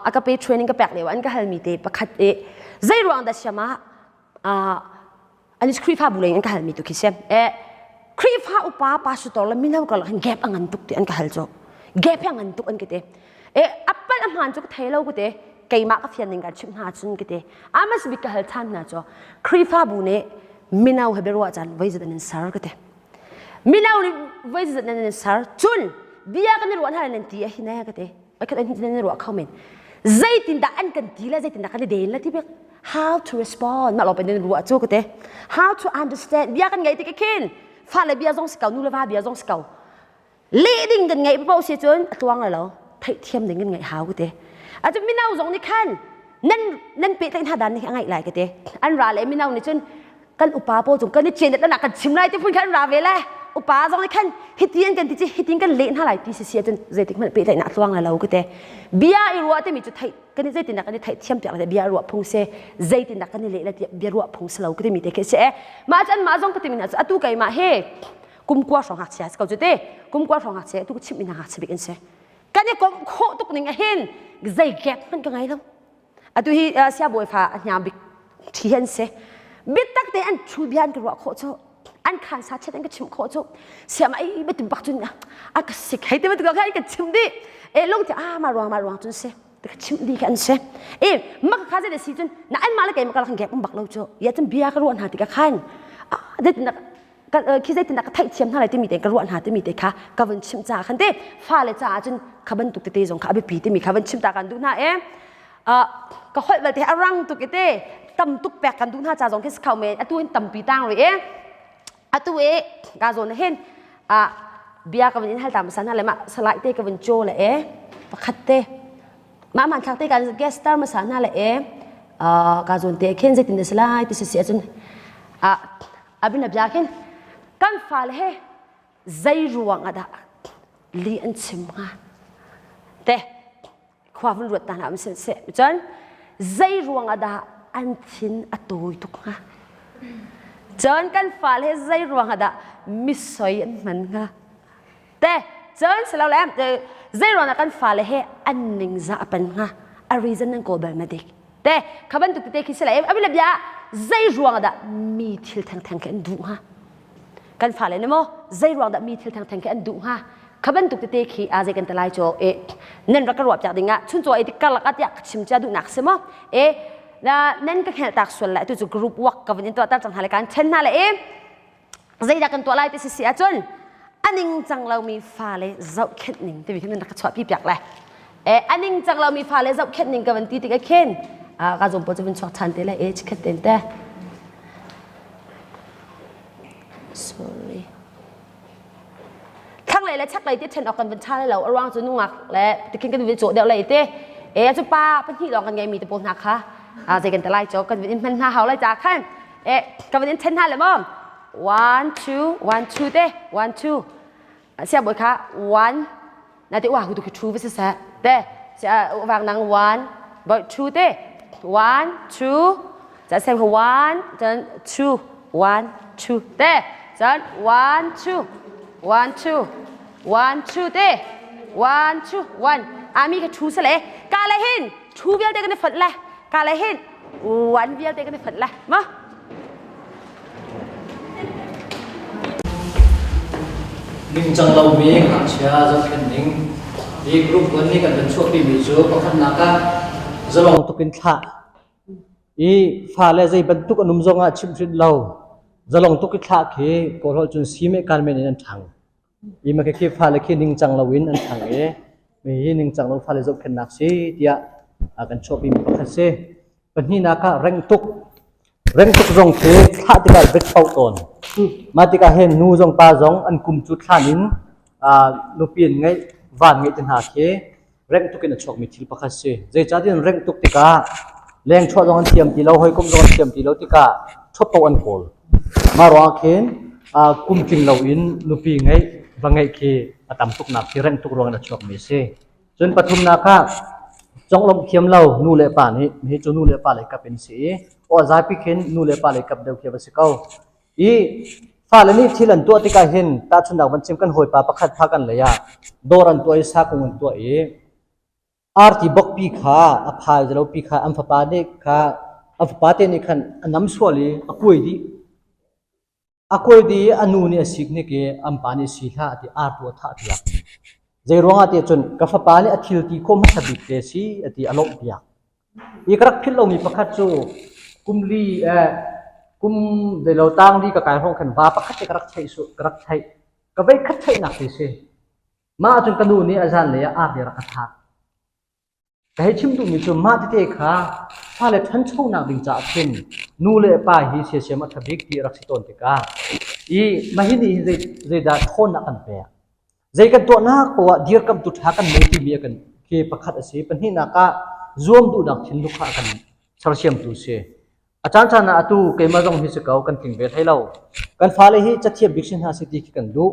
a ka pe training ka pek lio an ka halmi te pakhat e zei ruang dah siam ah an Khrihfabu lei an ka halmi tu khi si e Khrihfa upa pastor le mino karlak hin gap a ngan tuk ti an ka hal cu gap hi a ngan tuk an ka ti e apal a hmaan cu ka thei lo ka ti keimah ka fian ning kan chimh hna cun ka ti amas bik ka hal than hna cu Khrihfabu nih mino he biaruah caan voi zat an in ser ka ti mino nih voi zat an in ser cun bia kan i ruah hna nan ti a hi ne ka ti ai khat an nan ruah kho men zeitindah an kan ti le zeitindah kan i den le ti bik how to respond mah lawng pe nan ruah cu ka ti how to understand bia kan ngei ti ka khin fale bia zong si ko nu le va bia zong si ko leh ding kan ngeih paoh si cun a tluang lo theihthiam ding kan ngeih hau ka ti atu mino zong nih khan nan nan pehtlaih hna dan nih a ngaih lai ka ti an ra le mino nih cun kan upa pawl cung kan i chen na kan chim lai ti phun khan ra ve le upa zong nih khan hiti an kan ti ci hitin kan leh hna lai ti si si ahcun zeitik hmanh pehtlaihnak a tluang lai lo ka ti bia i ruah timi cu theih kan i zeitindah kan i theihthiam piak le bia ruah phung si zeitindah kan i leh le bia ruah phung si lo ka timi te khi si e mah cu anmah zong ka timi hna cu atu keimah he kum kua hrawng ngakchia si ko cu te kum kua hrawng ngakchia tu ka chimh mi hna ngakchia bik an si. Kan i komh khawh tuk ning ahin zei gap hmanh ka ngei lo. Atu hi siabawi fa a hniang bik ṭhi an si. Biatak te an thu bia an ka ruah khawh cu an khan sa chet an ka chimh khawh cu siam ai betu bak cun a ka sik hei te bantuk an ka chim dih e lung ti a ma ruang ma ruang cun si te ka chimh dih kha an si e mak kha zei si cun na an ma le kei ma ka kan gap um bak lo cu ya cun bia ka ruah hna tikah khan zeitindah khi zeitindah ka theihthiam hna lai timi te ka ruah hna timi te kha ka vun chimh caah khan te fale caah cun kha bantuk tete zong kha a biapi timi kha vun chim ta kan duh hna e ka holh belte a rang tuk i te tam tuk pek kan duh hna ca zong khi si kho men atu hin tampi tang rih e atu e ka zawn hin a bia ka vun in hal ta hmasa hna le mah salai te ka vun chaw le e pakhat te mah hmanthlak te kan guest star hmasa hna le e ka zawn te khin zeitin dah si lai ti si si ahcun abin bia khin kan fale he zei ruang ah dah li an chim hnga te khua vun ruat ta hna um sin seh cun zei ruang ah dah an thin a tawi tuk hnga cun kan fale he zei ruang ah dah misoi an hman hnga te cun silo le zei ruang ah kan fale he an ningzah a pan hnga a reason nan kawl bal ma dik Te kha bantuk tete khi si lai abila bia zei ruang dah mi thil theng theng khi an duh hnga? Kan fale ne maw zei ruang dah mi thil theng theng khi an duh hnga? Kha bantuk tete khi a zei kan te lai cho e nan rak ka ruah piak ding ah chun chaw e tik karlak ah tiah ka chim cia duhnak si maw e na nan ka khel tak sual lai tu cu group work ka van in tuah tar cang hna le kan then hna le e zeidah kan tuah lai ti si si ahcun a ningcang lomi fale zohkhenh ning timi khin nan rak ka chuahpi piak le e a ningcang lomi fale zohkhenh ning ka van ti tikah khin ka zum pawl cu vun chuak ṭhan te le e chikhat ten te sorry thlanglei le chaklei ti ṭhen awk kan van ṭha lai lo a ruang cu nungak le tikhin kan vun cawh deuh lai te e cu pa pahnih lawng kan ngeimi te pawl hna kha zei kan te lai cho kan vun in hman hna hau lai ca khan Eh, ka van in then hna le maw? One, two, one, two te, one, two. Sia boi kha one, na te wa hu tu khi two va si seh. Te, sia wang nang one, boi two te, one, two, cha sem kha one, then two, one, two te, chan one, two, one, two, one, two te, one, two, one. Ami kha two se le, ka le hin, two vialte kan i fonh le, Ka le hin uan vialte kan i fonh le ma. Ningcang lomi ngakchia zohkhenh ning hi group 1 nih kan van chuahpimi cu pakhatnak ah zalong tuk in thlah i fale zei bantuk an um zongah chimhhrinh lo zalong tuk i thlah khi kawlholh cun si meh kan men in an ṭhang i ma khi fale khi ningcang loin an ṭhang i mi hi ningcang lo fale zohkhenhnak si tiah kan chuahpimi pakhat si. Pahnihnak ah reng tuk. Reng tuk zong khi thlah tikah rit paoh tawn. Mah tikah hin nu zong pa zong an kum cu thlan in nupi an ngeih, van ngeih te hna khi rengh tuk in a chuakmi thil pakhat si. Zeicahtiah rengh tuk tikah leng chuah zong an thiam ti lo, hawikom zong an thiam ti lo tikah ṭhuat an kawl. Mah ruangah khin kum tling loin nupi ngeih, va ngeih khi a tam tuknak khi rengh tuk ruangin a chuakmi a si. Cun pathumnak ah conglawmh thiam lo nu le pa nih hi cu nu le pa lei kap in si i aw zapi khin nu le pa lei kap deuh khi a va si ko. I fale nih thil an tuah tikah hin tahchunhnak van chim kan hawipa pakhat pha kan lei ah dawr an tuah i sakung an tuah i arti bokpi kha a phai zalopi kha an fapa nih kha an fapa te nih khan a nam sual i a kuai dih. A kuai dih i a nu nih a sik hnik i an pa nih si hlah ti ar tu a thah piak. Zei ruangah tiah cun ka fapa nih a thil ti khawh hmasa bik te si a ti a lawmh piak. I ka rak philh lomi pakhat cu kum li eh kum zeilo tang li ka kai hrawng khan va pakhat te ka rak theih su ka rak theih ka vei khat theihnak ti si. Mah ahcun ka nu nih a zanlei ah arti rak ka thah. Ka hei chim duhmi cu mah tete kha fale ṭhanchonak ding caah khin nu le pa hi siasiam a ṭha bik ti a rak si tawn tikah i mah hi nih hin zei zeidah ṭhawnnak kan pek. Zei kan tuahnak poah dirkamhtu ṭha kan ngei timi a kan khi pakhat a si. Pahnihnak ah zuam duhnak thinlung kha a kan sersiamtu a si. A caancaan ah atu keimah zong hi si ko kan tling ve hlei lo. Kan fale hi cathiam bik si hna seh ti khi kan duh.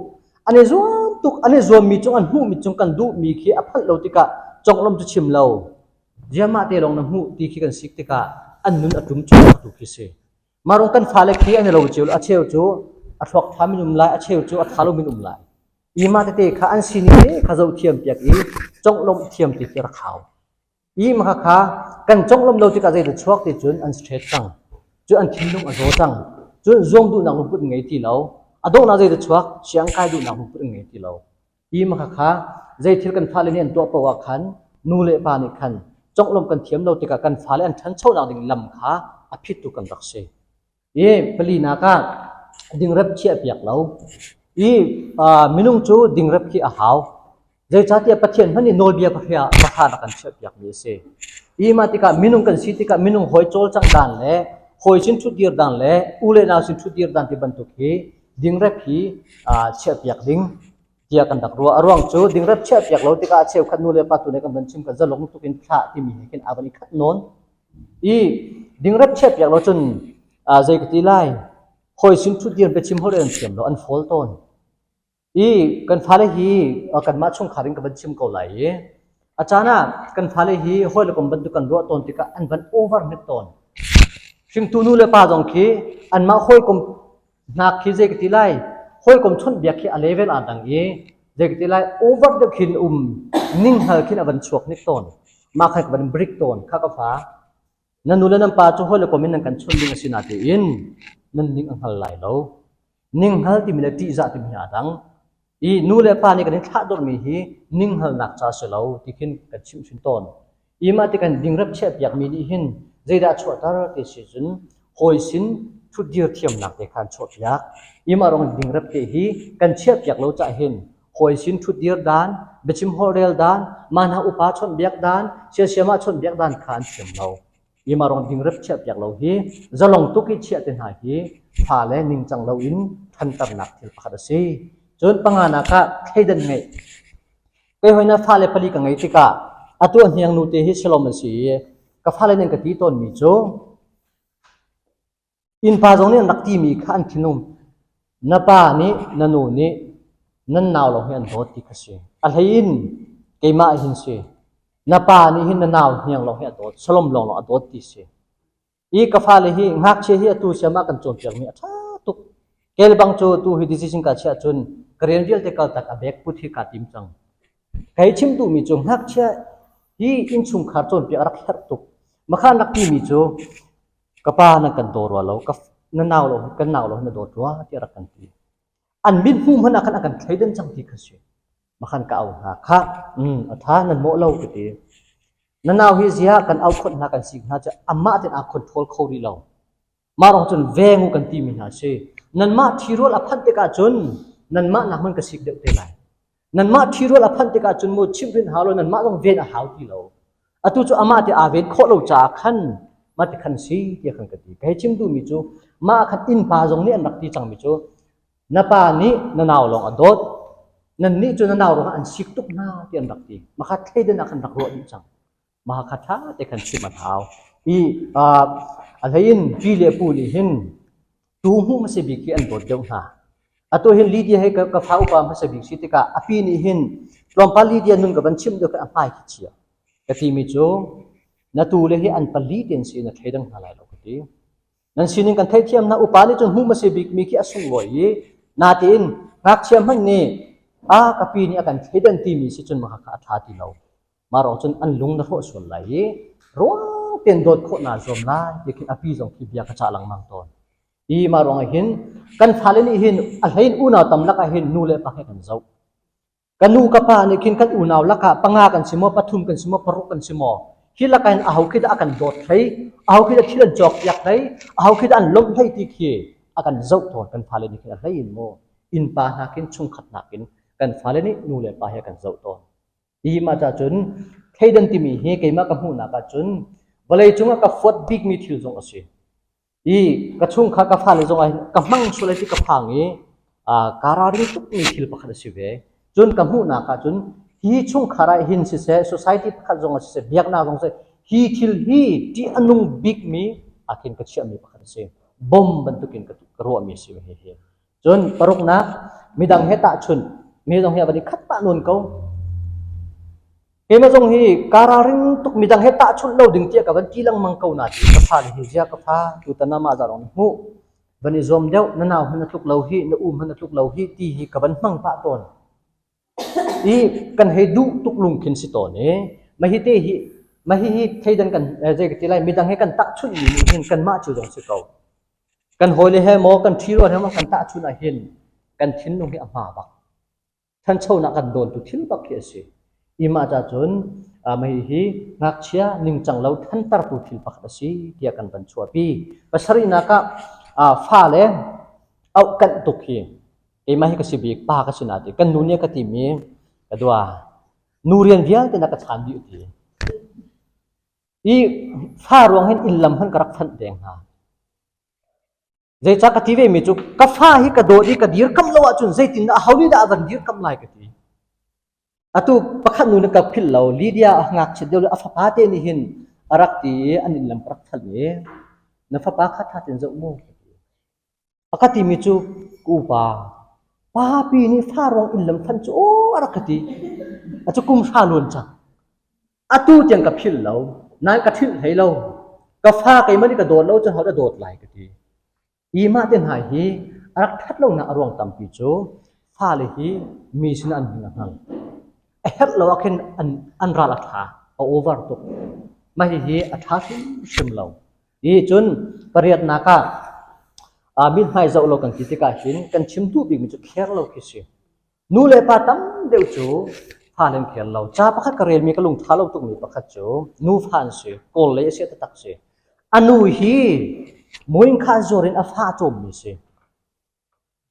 An i zuam tuk, an i zuammi cung an hmuhmi cung kan duhmi khi a phanh lo tikah conglawmh cu chim lo. Ziahmah te lawng na hmuh ti khi kan sik tikah an nun a ṭum cuahmah tu khi si. Mah kan fale khi an i lo cio a cheu cu a thluak ṭha min um lai, a cheu cu a ṭha lo min um lai. I mah tete kha an sining te kha zoh thiam piak i conglawmh thiam ti khi rak hau. I mah kha kan conglawmh lo tikah zeidah chuak ti cun an stress cang. Cun an thinlung a zaw cang. Cun zuam duhnak lungput ngei ti lo. A donghnak zeidah chuak? Siang kai duhnak lungput ngei ti lo. Hi mah kha zei thil kan fale nih an tuah paoh ah khan nu le pa nih khan conglawmh kan thiam lo tikah kan fale an ṭhanchonak ding lam kha a phittu kan rak si. I palinak ah dingrep chiahpiak lo. I minung cu dingrep khi a hau. Zeicahtiah Pathian hmanh nih nawlbia pahra pahra rak kan chiahpiakmi a si. I mah tikah minung kan si tikah minung hawi cawlcangh dan le hawi sin ṭhutdir dan le u le nau sin ṭhutdir dan ti bantuk hi dingrep hi chiahpiak ding tiah kan rak ruah. A ruang cu dingrep chiahpiak lo tikah a cheukhat nu le pa tu nih kan van chim kan zalong tuk in thlah timi he khin aa van i khat nawn. I dingrep chiahpiak lo cun zei ka ti lai hawi sin ṭhutdir biachim holh an thiam lo an fawl tawn. I kan fale hi kanmah chungkhar in ka van chim ko lai i a caan ah kan fale hi hawi le kom bantuk kan ruah tawn tikah an van over hmet tawn. Hringtu nu le pa zong khi anmah hawikom hnak khi zei ka ti lai hawikom chawnhbiak khi a level aa dang i zei ka ti lai over deuh khin um ninghngal khin a van chuak hnik tawn. Mah khan ka van break tawn kha ka fa. Na nu le nan pa cu hawi le kom in nan kan chawnh ding a si natein nan ning a hngal lai lo. Ninghngal timi le ṭihzah timi aa dang. I nu le pa nih kan i thlahdorhmi hi ninghngalnak ca si lo ti khin kan chimhhrin tawn. I mah ti kan dingrep chiahpiakmi nih hin zeidah a chuahter ti si cun hawi sin ṭhutdir thiamnak te kha an chuahpiak. I mah ruang dingrep te hi kan chiahpiak lo cah hin hawi sin ṭhutdir dan, biachim holhrel dan, mah hna upa chawnhbiak dan, siasiam ah chawnhbiak dan kha an thiam lo. Hi mah rong dingrep chiahpiak lo hi zalong tuk i chiah te hna hi fale ningcang loin ṭhanternak thil pakhat a si. Cun panganak ah thleidan ngeih. Kei hoi na fale pali ka ngei tikah atu a hniang nu te hi silom an si i ka fale nih an ka ti tawnmi cu Innpa zong nih an rak timi kha an thinum. Na pa nih na nu nih nan nau lawng hi an dawt ti kha si. A hlei in keimah hin si. Na pa nih hin na nau hniang lawng hi a dawt, Solom lawng lawng a dawt ti si. I ka fale hi ngakchia hi atu siam ah kan cawnpiakmi a ṭha tuk. Kel bang cu tu hi decision ka chiah cun ka rian vialte kaltak a bag put hi kaa tim cang. Kei chim duhmi cu ngakchia hi innchungkhar cawnpiak a rak herh tuk. Makhan rak timi cu Ka pa nan kan daw rua lo, ka na nau lo kan nau lo na dawt rua tiah rak kan ti. An mit hmuh hmanh ah khan a kan thleidan cang ti kha si. Makhan ka au hna kha, um, a tha nan mawh lo ka ti. Na nau hi zia kan au khawt hna kan sik hna cu amah ten aa control kho rih lo. Mah rong cun veng u kan timi hna si. Nanmah ṭhirual a phanh tikah cun nanmah nak hmanh ka sik deuh te lai. Nanmah ṭhirual a phanh tikah cun mu chimhrin hau lo nanmah zong ven a hau ti lo. Atu cu amah te aa ven khawh lo caah khan mah ti khan si tiah khan ka ti. Ka hei chim duhmi cu mah khan innpa zong nih an rak ti cangmi cu na pa nih na nau lawng a dawt nannih cu na nau ruangah an sik tuk hna ti an rak ti. Mah kha thleidan ah khan rak ruah dih cang. Mah kha ṭha te khan chimh an hau. I a hlei in pi le pu nih hin tu hmuh hmasa bik hi an dawt deuh hna. Atu hin Lydia he ka fa upa hmasa bik si tikah a pi nih hin tlawmpal Lydia nun ka van chimh deuh khan a hmai khi chia. Ka timi cu na tu le hi an pali ten si na thleidang hna lai lo ka ti. Nan sining kan theihthiam hna upa nih cun hmuh hmasa bik mi khi a sunglawi i natein ngakchia hmanh nih a ka pi nih a kan thleidan timi si cun mah kha a ṭha ti lo. Mah ruang cun an lung na hrawh sual lai i ruang tein dawt khawh naa zuam lai ti khin a pi zong khi bia ka cah lengmang tawn. Hi mah ruangah hin kan fale nih hin a hlein unau tam lakah hin nu le pa he kan zoh. Ka nu ka pa nih khin kan unau lakah panga kan si maw, pathum kan si maw, paruk kan si maw, hi lakah hin aho khi dah a kan dawt hlei, aho khi dah thil an cawk piak hlei, aho khi dah an lawmh hlei ti khi a kan zoh tawn kan fale nih khin a hlei in maw innpa nakin chungkhat nakin kan fale nih nu le pa he kan zoh tawn. Hi mah ca cun thleidan timi hi keimah ka hmuhnak ah cun vawleicung ah ka fuat bikmi thil zong a si. I ka chungkhar ka fale zong ah hin ka hmang sual ti ka phang i kaa ralring tukmi thil pakhat a si ve. Cun ka hmuhnak ah cun hi chungkhar ah hin siseh, society pakhat zong ah siseh, biaknak zong siseh, hi thil hi ṭih a nung bikmi ah khin ka chiahmi pakhat a si. Bom bantukin ka ruahmi a si hihi. Cun paruknak, midang he tahchunh, midang he van i khat pah nawn ko. Keimah zong hi kaa ralring tuk midang he tahchunh lo ding tiah ka van ti lengmang ko na ti ka fale hi zia ka fa tutan ah mah zah rong hmuh van i zuam deuh na nau hmanh a tluk lo hi na u hmanh a tluk lo hi ti hi ka van hmang pah tawn. I kan hei duh tuk lungkhin si tawn i mah hi te hi mah hihi thleidan kan zei ka ti lai midang he kan tahchunh mi nih hin kanmah cio zong si ko. Kan hawile he maw kan ṭhirual he maw kan tahchunh ah hin kan thinlung hi a hma bak. Ṭhanchonak kan dawntu thil bak khi a si. I mah ca cun mah hihi ngakchia ningcang lo ṭhantertu thil pakhat a si tiah kan van chuahpi. Pasarihnak ah fale auhkanh tuk hi keimah hi ka si bik pa ka si na ti kan nu nih a ka timi ka dua nu rian vialte na ka chaan dih ti. I fa ruang hin inn lam hmanh ka rak phanh deng hna. Zeicah ka ti ve mi cu ka fa hi ka dawt i ka dirkamh lo ahcun zeitin dah aho nih dah a van dirkamh lai ka ti. Atu pakhat nu nih ka philh lo Lydia a ngakchiat deuh le a fapa te nih hin a rak ti i an inn lam ka rak phanh i na fapa kha ṭha tein zoh mu ka ti. A ka timi cu ka upa papi nih fa ruang inn lam phanh cu aw a rak ka ti. A cu kum hra luan cang. Atu tiang ka philh lo, nain ka ṭhilh hlei lo. Ka fa keimah nih ka dawt lo cun hodah dawt lai ka ti. Hi mah te hna hi a rak ṭhat lonak a ruang tampi cu fale hi mi sinah an hming a hngal. A herh lo ah khin an, an ral a ṭha, a over tuk. Mah hihi a ṭha hrimhrim lo. I cun pariatnak ah mithmai zoh lo kan ti tikah hin kan chim duh bikmi cu kher lo khi si. Nu le pa tam deuh cu fale an kher lo. Ca pakhat ka relmi ka lungṭha lo tukmi pakhat cu nufa an si, Kawl lei a si taktak si. A nu hi muinkha zuar in a fa a cawmmi si.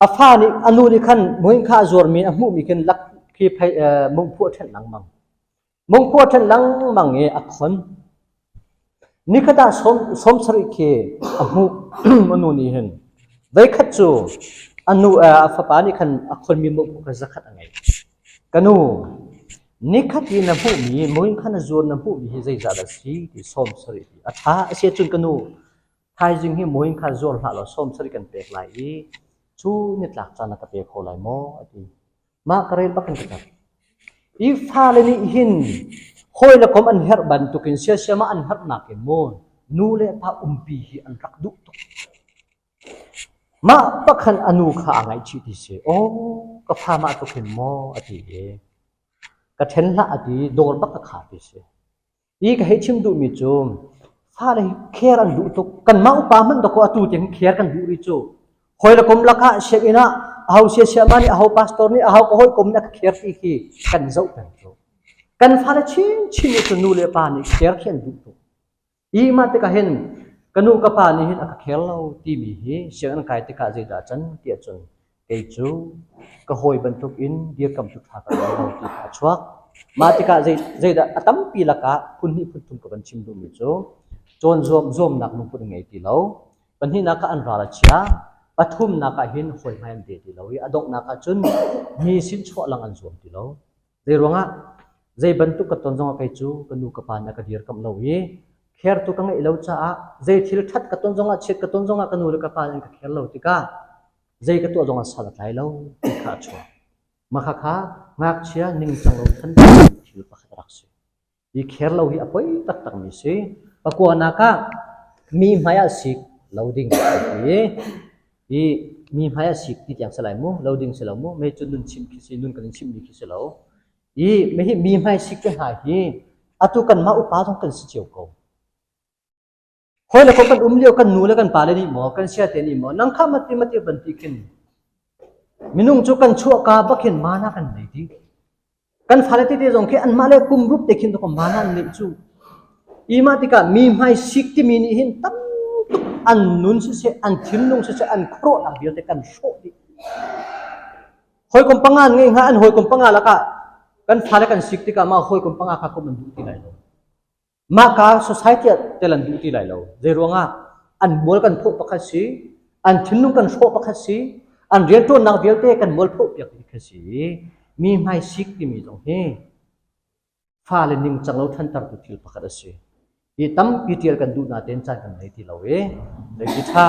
A fa nih a nu nih khan muinkha a zuarmi a hmuhmi khin lak khi phei mungphu a ṭhenh lengmang. Mungphu a ṭhenh lengmang i a khon. Nikhat ah sawm sarih khi a hmuh a nu nih hin. Voikhat cu a nu a fapa nih khan a khonmi mungphu kha zakhat a ngei. Ka nu, nikhat i na hmuhmi muinkhan a zuar na hmuhmi hi zeizah dah si ti 70 ti. A ṭha a si ahcun ka nu, thaizing hi muin kha zuar hlah law 70 kan pek lai i cu nitlak caan ah ka pe kho lai maw a ti. Mah ka rel bak in ka ṭap. Hi fale nih hin hawi le kom an herh bantukin siasiam ah an herhnak in maw nu le pa umpi hi an rak duh tuk. Mah pakhan a nu kha aa ngaihchih ti si. Aw ka fa mah tuk hin maw a ti i ka ṭhen hlah a ti dawr bak ka khar ti si. Hi ka hei chim duhmi cu fale hi care an duh tuk. Kanmah upa hmanh dakaw atu tiang care kan duh rih cu. Hawi le kom lakah sianginn ah aho siasiama nih aho pastor nih aho ka hawikom nih a ka care ti khi kan zoh peng cu. Kan fale chinchin nih cun nu le pa nih care khi an duh tuk. Hi mah tikah hin ka nu ka pa nih hin a ka care lo timi hi sianginn kai tikah zeidah can tiah cun Kei cu ka hawi bantukin dirkamtu ṭha ka lo ti kha a chuak. Mah tikah zei, zeidah a tampi lakah phun hnih phun thum ka van chim duhmi cu cawn zuam zuamnak lungput an ngei ti lo. Pahnihnak ah an ral a chia. Pathumnak ah hin hawi hmai an pe ti lo i a donghnak ah cun mi sin chuah lang an zuam ti lo. Zei ruangah zei bantuk ka ton zongah kei cu ka nu ka pa nih a ka dirkamh lo i khertu ka ngeih lo caah zei thil ṭhat ka ton zongah chiat ka ton zongah ka nu le ka pa nih an ka kher lo tikah zei ka tuah zongah sal a tlai lo ti kha a chuak. Mah khakha ngakchia ningcang lo than thil pakhat a rak si. Hi kher lo hi a poi taktakmi si. Pakuanak ah mi hmai ah sik lo ding an ti. Hi mi hmai ah sik ti tiang si lai mu, lo ding si lo mu, mei cu nun chim khi si, nun kan in chimmi khi si lo. Hi mi mi hmai sik te hna hi atu kanmah upa zong kan si cio ko. Hawi le kom kan um lio kan nu le kan pale nih maw kan siate nih maw nang kha mati mati van ti khin minung cu kan chuahka bak hin mana kan nei ti kan fale tete zong khi anmah le kum rup te khin to mana an neih cu ima tikah mi hmai sik timi nih hin tam tuk an nun siseh an thinlung siseh an khuaruahnak vialte kan hrawh dih hawikom panga an ngei hnga an hawikom panga lakah kan fale kan sik tikah mah hawikom panga kha kom an duh ti lai lo Mahka society ah tel an duh ti lai lo. Zei ruangah an mual kan phawh pakhat si, an thinlung kan hrawh pakhat si, an rianṭuannak vialte kan mual phawh piak dih kha si. Mi hmai sik timi zong hi fale ningcang lo ṭhantertu thil pakhat a si. Hi tampi ṭial kan duh natein caan kan ngei ti lo i zeiti ṭha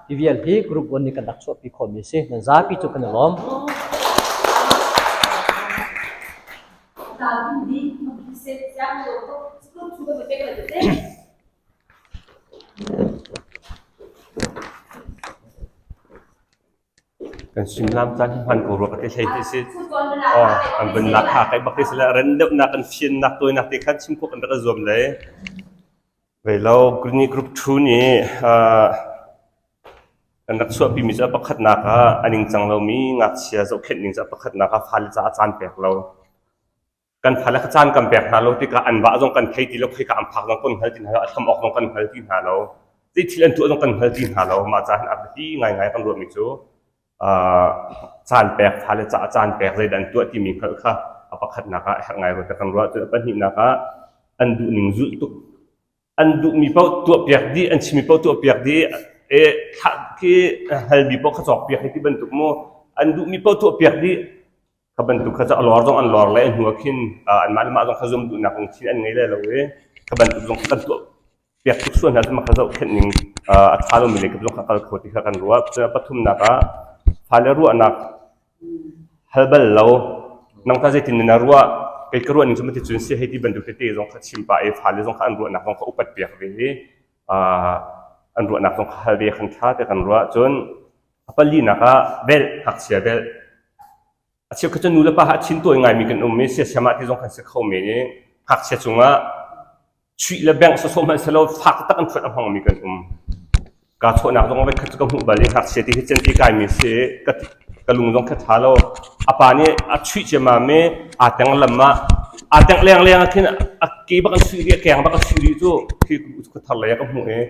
hi vial hi group 1 nih kan rak chuahpi khawhmi a si. Nan zapi cu kan i lawm. Kan suimilam caan hi hman ko rua ka ti hlei ti si. Oh, an vun lak kha kai bak ti si le ren deuhnak kan fiannak tawinak te khan chim khawh kan rak i zuam le. Vei lo ni group 2 nih uh, kan rak chuahpimi cu a pakhatnak ah a ningcang lomi ngakchia zohkhenh ning cu a pakhatnak ah fale caah caan pek lo. Kan fale kha caan kan pek hna lo tikah an vah zong kan thei ti lo, khoika an phak zong kan hngal ti hna lo, a hlam awk zong kan hngal ti hna lo. Zei thil an tuah zong kan hngal ti hna lo. Mah caah hin a biapi ngaingai kan ruahmi cu uh, caan pek, fale caah caan pek zeidah an tuah timi hngalh kha a pakhatnak ah a herh ngai rua tiah kan ruah. Cun a pahnihnak ah an duhning zulh tuk an duhmi paoh tuahpiak dih, an chimmi paoh tuahpiak dih, e thlah khi halmi paoh kha cawkpiak hei ti bantuk mu an duhmi paoh tuahpiak dih kha bantuk kha cu a lor zong an lor le hnu ah khin anmah le mah zong kha zum duhnak lungthin an ngei le lo i kha bantuk zong kan tuah piak tuk sual hna cu kha zohkhenh ning a ṭha lomi lei kap zong kha kal kho ti kha kan ruah. Cun a pathumnak ah fale ruahnak hal bal lo nang ta zeitin na ruah kei ka ruah ning cu mati cun si hei ti bantuk tete zong kha chim pah i fale zong kha an ruahnak zong kha upat piak ve i an ruahnak zong kha hal ve khan ṭha te kan ruah. Cun a palinak ah velh ngakchia velh A cheukhat cu nu le pa a thin tawi ngaimi kan um i siasiam ah ti zong kan si kho men i ngakchia cungah chuih le bengh sawsawh hmanh selaw fak taktak an ṭhuat a hmangmi kan um. Kaa chawhnak zong voikhat cu ka hmuh bal i ngakchia ti hi centi kaimi si ka, ka lung zong kha ṭha lo. A pa nih a chuih ciammam i aa teng lam ah aa tengh leng-leng ah khin a ke bak an chuih rih, a keng bak a chuih rih cu khi khuathar lei ah ka hmuh i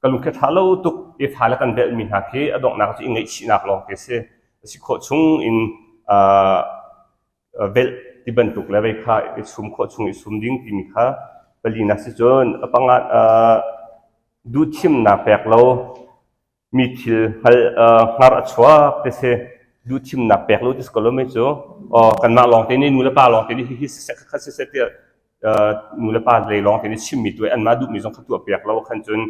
ka lung khi ṭha lo tuk i fale kan velhmi hna khi a donghnak cu i ngaihchihnak lawng te si. A si khawh chung in velh ti bantuk le vei kha i sum khawh chung i sum ding timi kha palinak si cun a panga duhthimnak pek lo mi thil hngal hngar a chuak ti si duhthimnak pek lo ti si ko lo mei cu kanmah lawng te nih nu le pa lawng te nih hihi siseh khakha siseh tiah nu le pa lei lawng te nih chimmi tu anmah duhmi zong kha tuah piak lo khan cun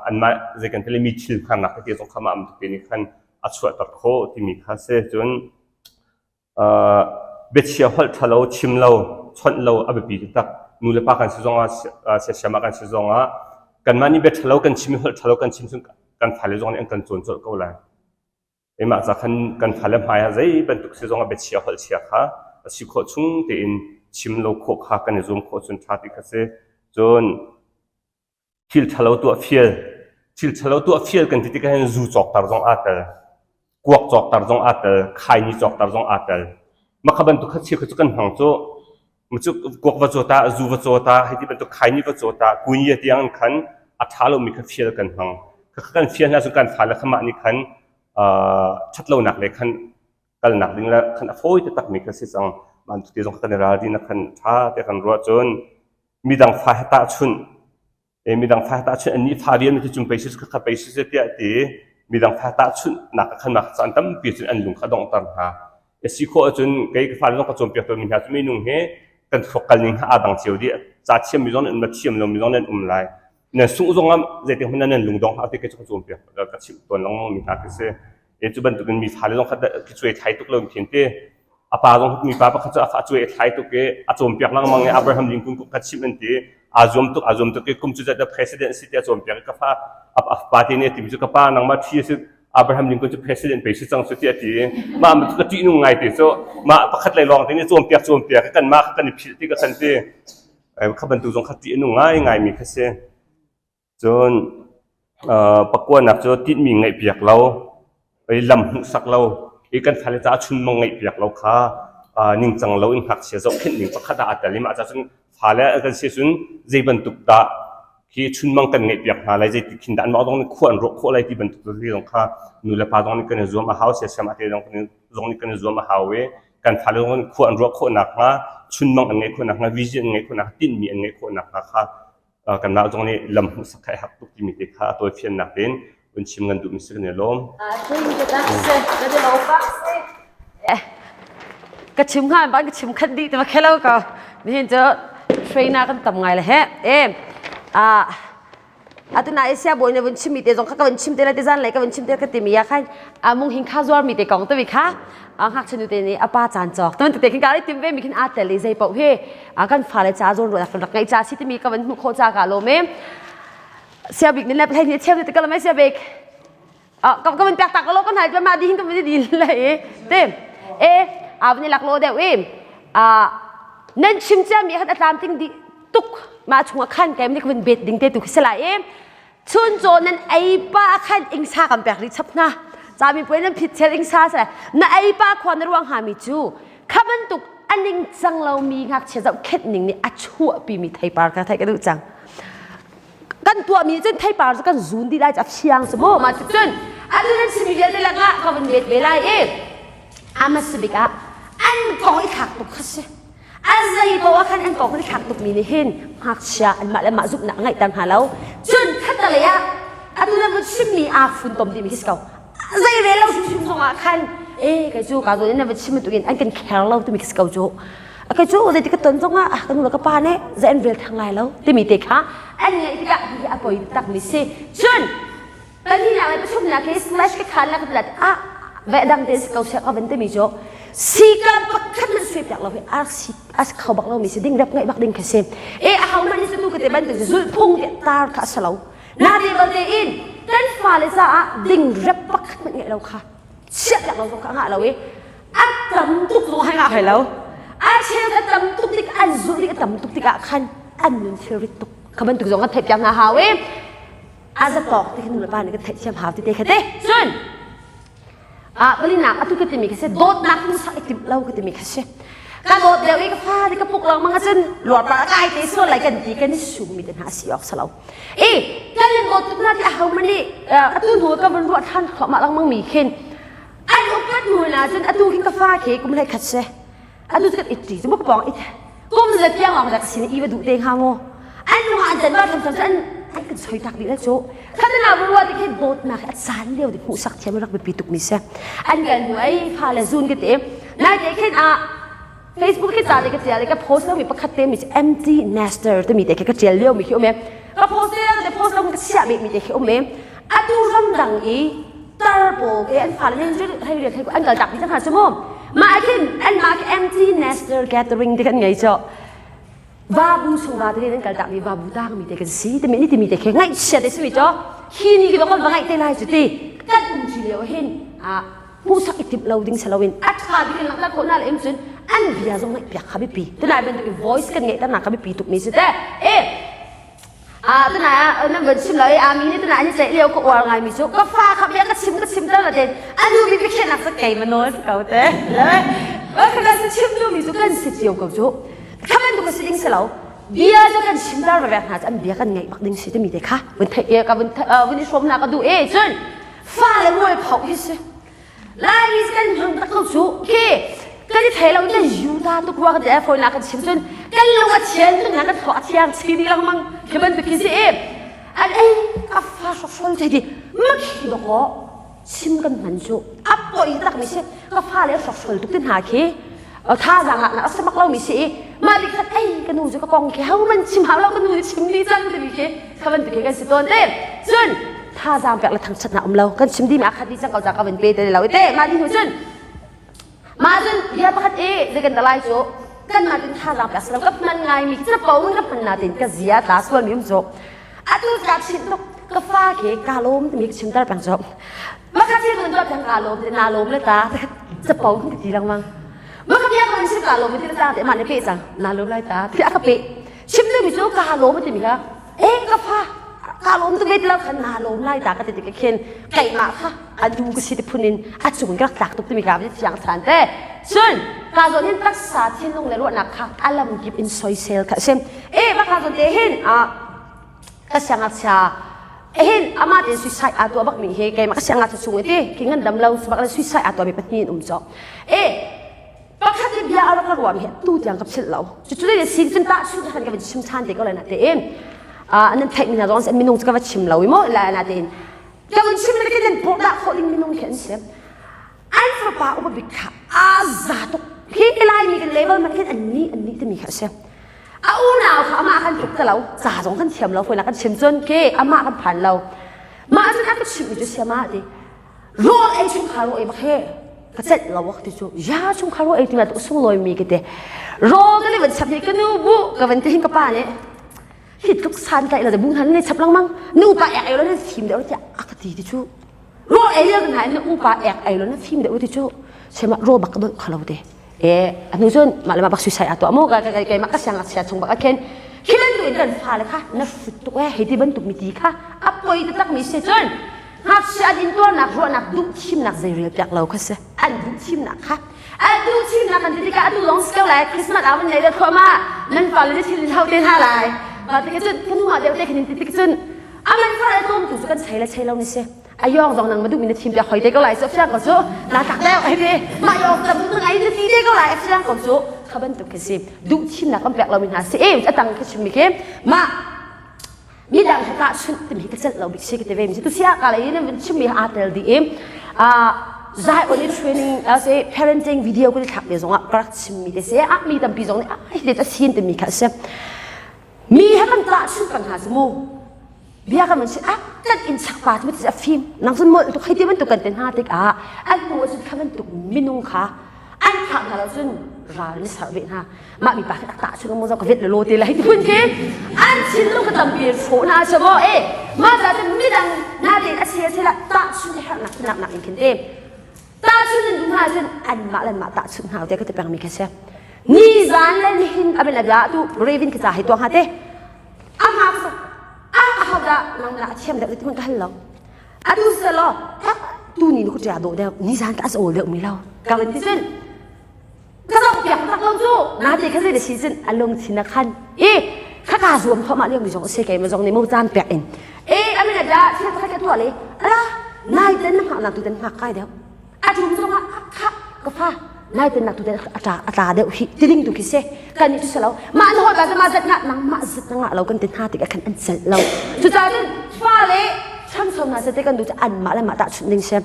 anmah zei kan ti le mi thil hngarnak tete zong kha mah te nih khan a chuahter khawh timi kha si cun biachia holh ṭhalo chim lo chawnh lo a biapi taktak nu le pa kan si zongah siasiam ah kan si zongah kanmah nih bia ṭhalo kan chim i holh ṭhalo kan chim cun kan fale zong nih an kan cawn colh ko lai Keimah ca khan kan fale hmai ah zei bantuk si zongah biachia holh chia kha a si khawh chung tein chim lo khawh kha kan i zuam khawh cun ṭha ti kha si. Cun thil ṭhalo tuah fial, thil ṭhalo tuah fial kan ti tikah hin zu cawkter zong aa tel, kuak cawkter zong aa tel, khaini cawkter zong aa tel. Mah kha bantuk kha chia kha cu kan hmang cu. Cu kuak va caw ta, zu va caw ta, hei ti bantuk khaini va caw ta, kunya tiang in khan a ṭha lomi kha fial kan hmang. Kha kan fial hna cun kan fale kha mah nih khan ṭhat lonak le khan kalnak ding le khan a fawi taktakmi kha si cang. Mah te zong kha kan i ralrin ah khan ṭha te kan ruah cun midang fa he tahchunh midang fa tahchunh annih fa rian cu cung pei si kha pei si tiah ti midang fa tahchunh nak khan nak caan tampi cun an lung kha donghter hna a si khawh ahcun kei ka fale zong ka cawnpiak tawnmi hna cu minung hi kan thluak kal ning aa dang cio dih ca thiammi zong nan um thiam lomi zong nan um lai nan sungh zong ah zeitik hmanh nan lung dong hlah ti kei cu ka cawnpiak ka chimh tawn lengmang mi hna khi si e cu bantukin mi fale zong kha khi cuai thlai tuk lo khin ti a pa zong mipa pakhat cu a fa cuai a thlai tuk i a cawnpiak lengmang i Abraham Lincoln kong kha chimh an ti aa zuam tuk aa zuam tuk i kum cu zat president si tiah cawnpiak i ka fa a pa te nih a timi cu ka pa nangmah ṭhi a si Abraham Lincoln cu president pei si cang cu tiah a ti mah cu ka ṭihnung ngai ti cu mah pakhat lei lawng te nih cawnpiak cawnpiak i kanmah kha kan i philh ti ka kan ti kha bantuk zong kha ṭih a nung ngai ngaimi kha si Cun pakuanak cu tinhmi ngaihpiak lo, i lam hmuhsak lo, i kan fale caah chunmang ngaihpiak lo kha ningcang lo in ngakchia zohkhenh ding pakhat ah aa tel i mah caah cun fale kan si cun zei bantuk dah khi chunmang kan ngaihpiak hna lai, zeitik khin dah anmah zong nih khua an ruah khawh lai ti bantuk zong kha nu le pa zong nih kan i zuam a hau, siasiam ate zong nih kan i zuam a hau i kan fale zong nih khua an ruah khawh nakhnga, chunmang an ngeih khawh nakhnga, vision an ngeih khawh nakhnga, tinhmi an ngeih khawh nakhnga kha kanmah zong nih lam hmuhsak kha a herh tuk timi te kha a tawifiannak in un chim ngan duhmi si kan i lawm. Ka chim hnga ban ka chim khat dih te ma khelo ko. Nihin cu trainer kan tam ngai le he. E a atu na Asia boy ne vun chim mi te zong kha ka vun chim te la te zan lai ka vun chim te ka ti mi ya khan a mung hing kha zuar mi te kong te mi kha a ngak chanu te nih a pa caan cawk te te khin ka ri tim ve mi khin a tel i zei paoh hi a kan fale ca zawn ruah rak ngai ca si timi ka van hmuh khawh ca ka lawm e sia bik ni le play ni cheu te ka lamai sia bik. Ka van pek tak lo kan hal ma di hin ka van di lai i te e a van lak lo deuh i nan chim cia mi khan a tlam ting di tuk ma chungah khan kai ni ka van bet ding te tu khi si lai i chun chaw nan ei pa khan ingsa kan pek ri chap hna cami puai nan phit chel ingsa sa na ei pa khua na ruang ha mi cu kha bantuk aning cang lo mi ngakchia zoh khet ning nih a chuahpi mi theipar ka thei ka duh cang kan tuahmi cun theipar cu kan zun dih lai cu a fiang cu mu mah cun atu nan chimmi vialte lakah ka vun bet ve lai i a bik ah an kong i thlak tuk kha si a zei poah khan an kong i thlak tukmi nih hin ngakchia anmah le mah zumhnak ngeihter hna lo cun khattelei ah atu nan vun chimmi aa funtom dihmi khi si ko zei rel lo hrimhrim zongah khan e kei cu ka zawn in na va chim bantukin an kan care lo timi khi si ko cu kei cu zeiti ka ton zongah ka nu le ka pa nih zei an rel theng lai lo timi te kha an ngaih tikah hi a poi tak mi si cun pahnihnak le pathumnak hi slash ka khan la ka tilat ah ve dang te si ko sia ka van timi cu sikam pakhat man sui piak lo hi ar si as kho bak lo mi si ding rep ngaih bak ding kha si e a hau man ni tu ka te ban te zulphung te tar kha salo na te balte in kan fale caah ding rep pakhat man ngaih lo kha chiah piak lo zong kha ngah lo i a tam tuk zong hai ngah hai lo a cheu a tam tuk tik an zulh tik a tam tuk tikah khan an nun thilrit tuk kha bantuk zong kan theih piak hna hau i a zatawk ti khan nu le pa nih kan theih thiam hau ti te kha te cun ah palinak atu ka timi kha si dawtnak hung sak i timh lo ka timi kha si ka dawt deuh i ka fa ti ka puk lengmang ahcun luarpar a kai te sual lai kan ti kan i sum mi te hna si awk si lo i kan in dawt tuk na ti a ho man nih atu hnu ka van ruah than thluahmah lengmang mi khin an upat hnu na cun atu khin ka fa khi kum hlei khat si atu cu kan it ṭi cu ka pawng it kum za tiang awk dak sin i va duh te hnga maw an lung an tan ba tham tham an an kan soi tak dih le cu khan na ruwa ti khi dawtnak a caan lio ti hmuhsak thiam rak biapi tuk mi si an kan hnu ai fa le zun ka ti nai te khin a Facebook khi ca te ka tial ka post lo mi pakhat te mi empty nester te mi te khi ka tial lio mi khi um e ka post te te post lo ka chiah mi te khi um e atu ram dang i tar pawl ke an fale nih hei rian hei an kal tak dih cang hna cu mu mah khin an mah khi empty nester gathering te kan ngei cho vabu chung va te an kal tak mi vabu tang mi te kan si te mi ni ti mi te khi ngaihchia te si mi cho hi ni ki kan va ngaih te lai cu ti kan um chi lio hin a hmuhsak i timh lo ding si loin a ṭha bik in langhter khawh hna le cun an bia zong ngaih piak kha biapi tunai bantuk voice kan ngeih ternak kha biapi tuk mi si te e a tunai ah nan van chim lo i ami nih tunai an ceih lio ka uar ngai mi cu ka fa kha bia ka chim ka chim ter la ten anu bi biakhiahnak cu kei ma nawl si ko te le ka si chim duh mi cu kan si cio ko cu kha bantuk ka si ding si lo bia cu kan chim tar ve hna cu an bia kan ngaih bak ding si timi te kha vun theih ka vun vun i hrawm hna ka duh e cun fale mualpho hi si Laimi kan hmang tak ko cu khi kan i thei lo kan yuta tuk rua kan ti fawi nak kan chim cun kan lung a thian tuk na kan thawh a thiang chi ni lengmang khi bantuk khi si i an ei a fa hrokhrol te di makhi doko chim kan hman cu a poi tak mi si ka fa le hrokhrol tuk te hna khi thazaang ah na a samak lo mi si i mah dik khat ei ka nu cu ka kong khi ho man chim hau lo ka nu cu chim ni cang timi khi kha bantuk khi kan si tawn te cun thazaang pek le thangṭhatnak um lo kan chim dimi a khat dih cang ko ca ka van pe te lo te mah ni hnu cun mah cun bia pakhat i zei kan lai cu kan mah tin thazaang pek si lo ka hman ngai mi capo in ka hman na tin ka zia tla sual mi um cu atu ka chim tuk ka fa ke ka lawm timi ka chim tar peng cu Maka thil kan tuah tiang kaa lawm te naa lawm le ta capo kan ka ti lengmang. Maka bia kan chim kaa lawm ti le ta te mah nih pe cang naa lawm lai ta ti a ka pe. Chim dingmi cu kaa lawm timi kha eh ka fa kaa lawm tu ve ti lo khan naa lawm lai ta ka ti tik khin keimah kha a nu ka si ti phun in a cung ka rak tlak tuk timi ka fiang than te. Cun ka zawn hin taksa thinlung le ruahnak kha a lam kip in soisel kha sim. Eh maka zawn te hin ka siangngakchia hin amah tein suicide aa tuah bakmi hi keimah ka siangngakchia chung i ti khi ngandam lo bak le suicide aa tuahmi pahnih an um cawk e pakhat i bia a rak ka ruahmi hi tu tiang ka philh lo cucu le si cun tahchunh khan ka van chim ṭhan te ko lai na tein nan theihmi hna zong minung cu ka va chim lo i maw lai na tein ka van chim le ka nan pawh khawh ding minung khi an si an fapa upa bik kha aa za tuk hi laimi kan level man khin an ni an ni timi kha a si A unau kha amah kan tluk te lo, ca zong kan thiam lo, fawinak kan chim cun ke amah kan phan lo. Mah cun a ka chimhmi cu siama ti rawl ei chungkhar rawl ei bak he ka celh lo ak ti cu ya chungkhar rawl ei ti ma tu sunglawi mi ka ti rawl ka le van chap hi ka nu bu ka van ti hin ka pa nih hi tluk san tlaih lo bu hna ne chap lengmang nu pa ek ei lo ne fim deuh tiah a ka ti ti cu. Rawl ei lio hna in na upa ek ei lo na fim deuh ti cu sema rawl bak ka dolh kho lo te. E anu cun mah le mah bak suicide a tuah mu ka ka keimah ka siang ngakchia chung bak a khen khi bantuk in kan fale kha na hrut tuk e hei ti bantuk mi ti kha a poi taktak mi si cun ngakchia an intuarnak ruahnak duh thimnak zei rel piak lo kha si an duh thimnak kha an duh thimnak kan ti tikah atu zong si ko lai Christmas ah van nei da thluahmah nan fale nih thil in hau te hna lai mah tikah cun kan hnu ah deuh te khin in ti tik cun aman fale tlawmtu cu kan chei le chei lo ni si a yong zong nang ma duh mi na thim piak hoi te ko lai cu fiang ko cu na tak deuh hei ti mah yong tam tu ngai na ti te ko lai fiang ko cu kha bantuk khi si duh thimnak kan pek lo mi hna si e a tang khi chim mi khi mah mi dang he tah chunh timi ka celh lo bik si ka ti ve mi si tu sia ka lei in chim mi aa tel di im a zai on training a se parenting video ko thlak te zong ah ka rak chim mi te se a mi tampi zong nih a hi te sin timi kha si mi he kan tah chunh kan ha si mu bia kan si a kan in chak pa cu a fim nang cun molh tuk hei ti bantuk kan te hna tikah an hnu cun kha bantuk minung kha an thah hna lo cun ral ni sarh ve hna mah mi pa khi tak chung mo ka vet lo te lai ti phun khi an thinlung ka tampi hrawh na cha mo e mah ca cun midang na te a sia sila tah chun herh nak nak nak in khin te tah chun in hna cun an mah le mah tah chun hna te ka ti peng mi kha sia ni zan le nihin abin abia tu Raven ka ca hai tuang ha te a hma ka a a dah nang na thiam deuh ti ka hal lo atu selo tu ni ku tia do deuh ni zan ka as ol deuh mi lo ka van ti cun ka zoh piak tak lo cu na te kha zei da si cun a lungthin a khan i kha ka zuam thawmah lio mi zong se kei ma zong nih mo caan pek in e amina da thil pakhat ka tuah le ala nai ten na hngak nak tu ten hngak kai deuh a tum zong ah kha ka fa nai ten nak tu ten a tla a tla deuh hi ti ding tu khi se kan ni tu se lo mah na hoi ba ma zat nga nang mah zat na ngah lo kan tin ha tik khan an cel lo cu ca cun fa le chamsom na se te kan du chu an mah le mah ta chunh ding se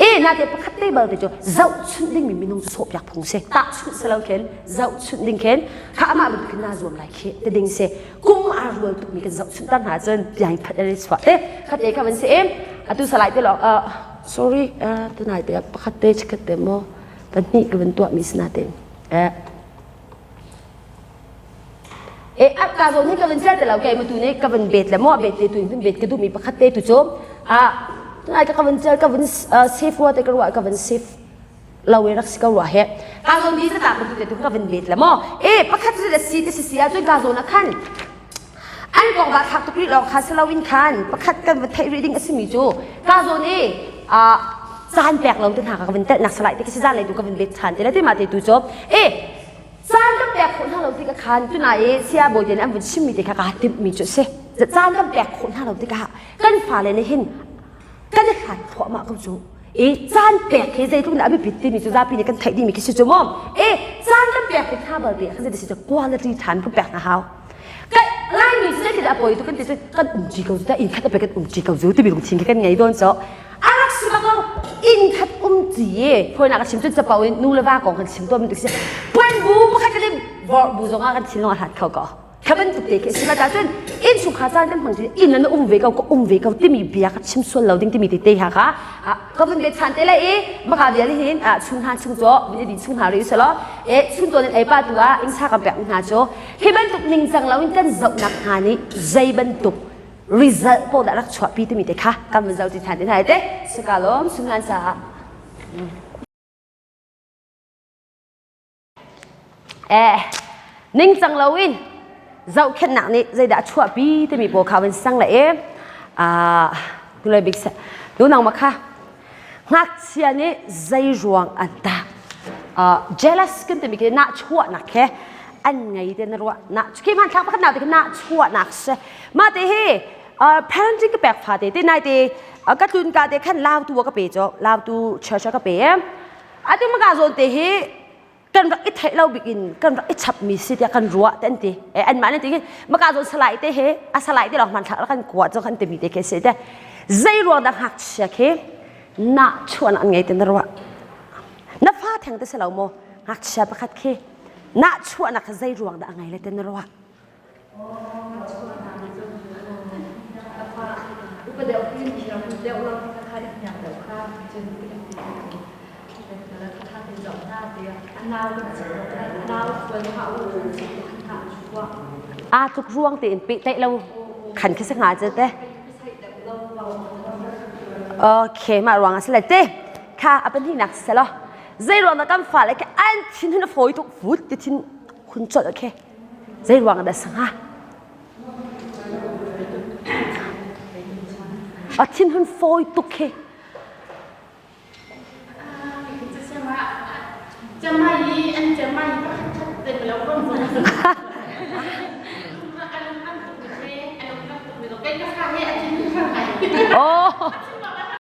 e na te pakhat te bal te chu zoh chunh ding mi minung chu sawh piak phung se ta chunh se lo khen zoh chunh ding khen kha amah bantuk na zuam lai khi te ding se kum a rual tuk mi kan zoh chunh tar hna cun piang phat ari chuah te khat te kha van se em atu salai te lo sorry tunai te pakhat te chikhat te mo pahnih ka van tuah mi sina te eh e a ka zo ni ka van cher te lo ke mu tu ne ka van bet le mo bet te tu in bet ka du mi pakhat te tu chu a tunai ka ka van cher ka van safe wa te ka ruwa ka van safe lo e rak si ko rua he ka zo ni ta ta tu te tu ka van bet le mo e pakhat le si te si si a chun ka zo na khan An kong va thlak tuk rih lawng kha si loin khan pakhat kan va theih rih ding a simi cu ka zawn i caan pek lo te hna ka van telh nak salai te khi zan lei tu ka van bet than te le te ma te tu cu e caan kan pek khawh hna lo tikah khan tuna i sia bawi te nih an vun chimmi te kha kaa timh mi cu a si caan kan pek khawh hna lo tikah kan fale nih hin kan i hlat thluahmah ko cu i caan pek hi zeitluk in a biapit timi cu zapi nih kan theih dihmi khi si cu mu e caan kan pek tik hna bal te khan zei si cu quality time kan pek hna hau kan laimi cu zeitin a poi tu kan ti cu kan um ṭi ko cu ta inn khat a pe kan um ṭi ko cu timi lungthin khi kan ngei dawn so a rak si bak lo inn khat um ṭi i phuainak a chim cun capo in nu le va kong kan chim tawn bantuk si puan bu pakhat kan i vorh bu zong ah kan thinlung a hlat kho ko kha bantuk te khi si ma cun innchungkhar caan kan hmang inn an um ve ko ka um ve ko timi bia ka chim sual lo ding timi te te ha kha ka vun be chan te le i maka vial hin chung hna chung cho bin din chung hna ri selo e chung ton in ei pa tu ah ing sa kan pek hna chu hi bantuk ningcang lo in kan zohnak hna nih zei bantuk result po dah rak chuahpi timi te kha kan vun zoh ti than te hna te sakalom sunghan sa Eh, ningcang loin zohkhenhnak nih zeidah a chuahpi timi pawl kha van sang le e ah hnulei bik seh tu nang ma kha ngakchia nih zei ruang an tah jealous kan timi khi nahchuahnak he an ngei te na ruah na khi hmanthlak pakhat nau te khi nahchuahnak si mah te hi parenting ka pek fa te te nai te ka tlun ka te khan lautu ka pe cho lautu church ka pe atu maka zawn te hi kan rak i theih lo bik in kan rak i chapmi si tiah kan ruah te an ti e anmah nih ti maka zawn salai te he a salai te lawng hmanthlak kan kuah cu kan timi te khi si te zei ruang dah ngakchia khi na chuan an ngei te na ruah na fa theng te si lo maw ngakchia pakhat khi na chuahnak zei ruang dah a ngei le te na ruah Aa tluk ruang tein pehtlaih lo khan khi si hnga cu te. Okay, mah ruang ah si lai te. Kha a pahnihnak si lo. Zei ruang dah kan fale khi an thin hun a fawi tuk vut ti thin hun colh khi. Zei ruang dah sanga? A thin hun fawi tuk khi. Oh.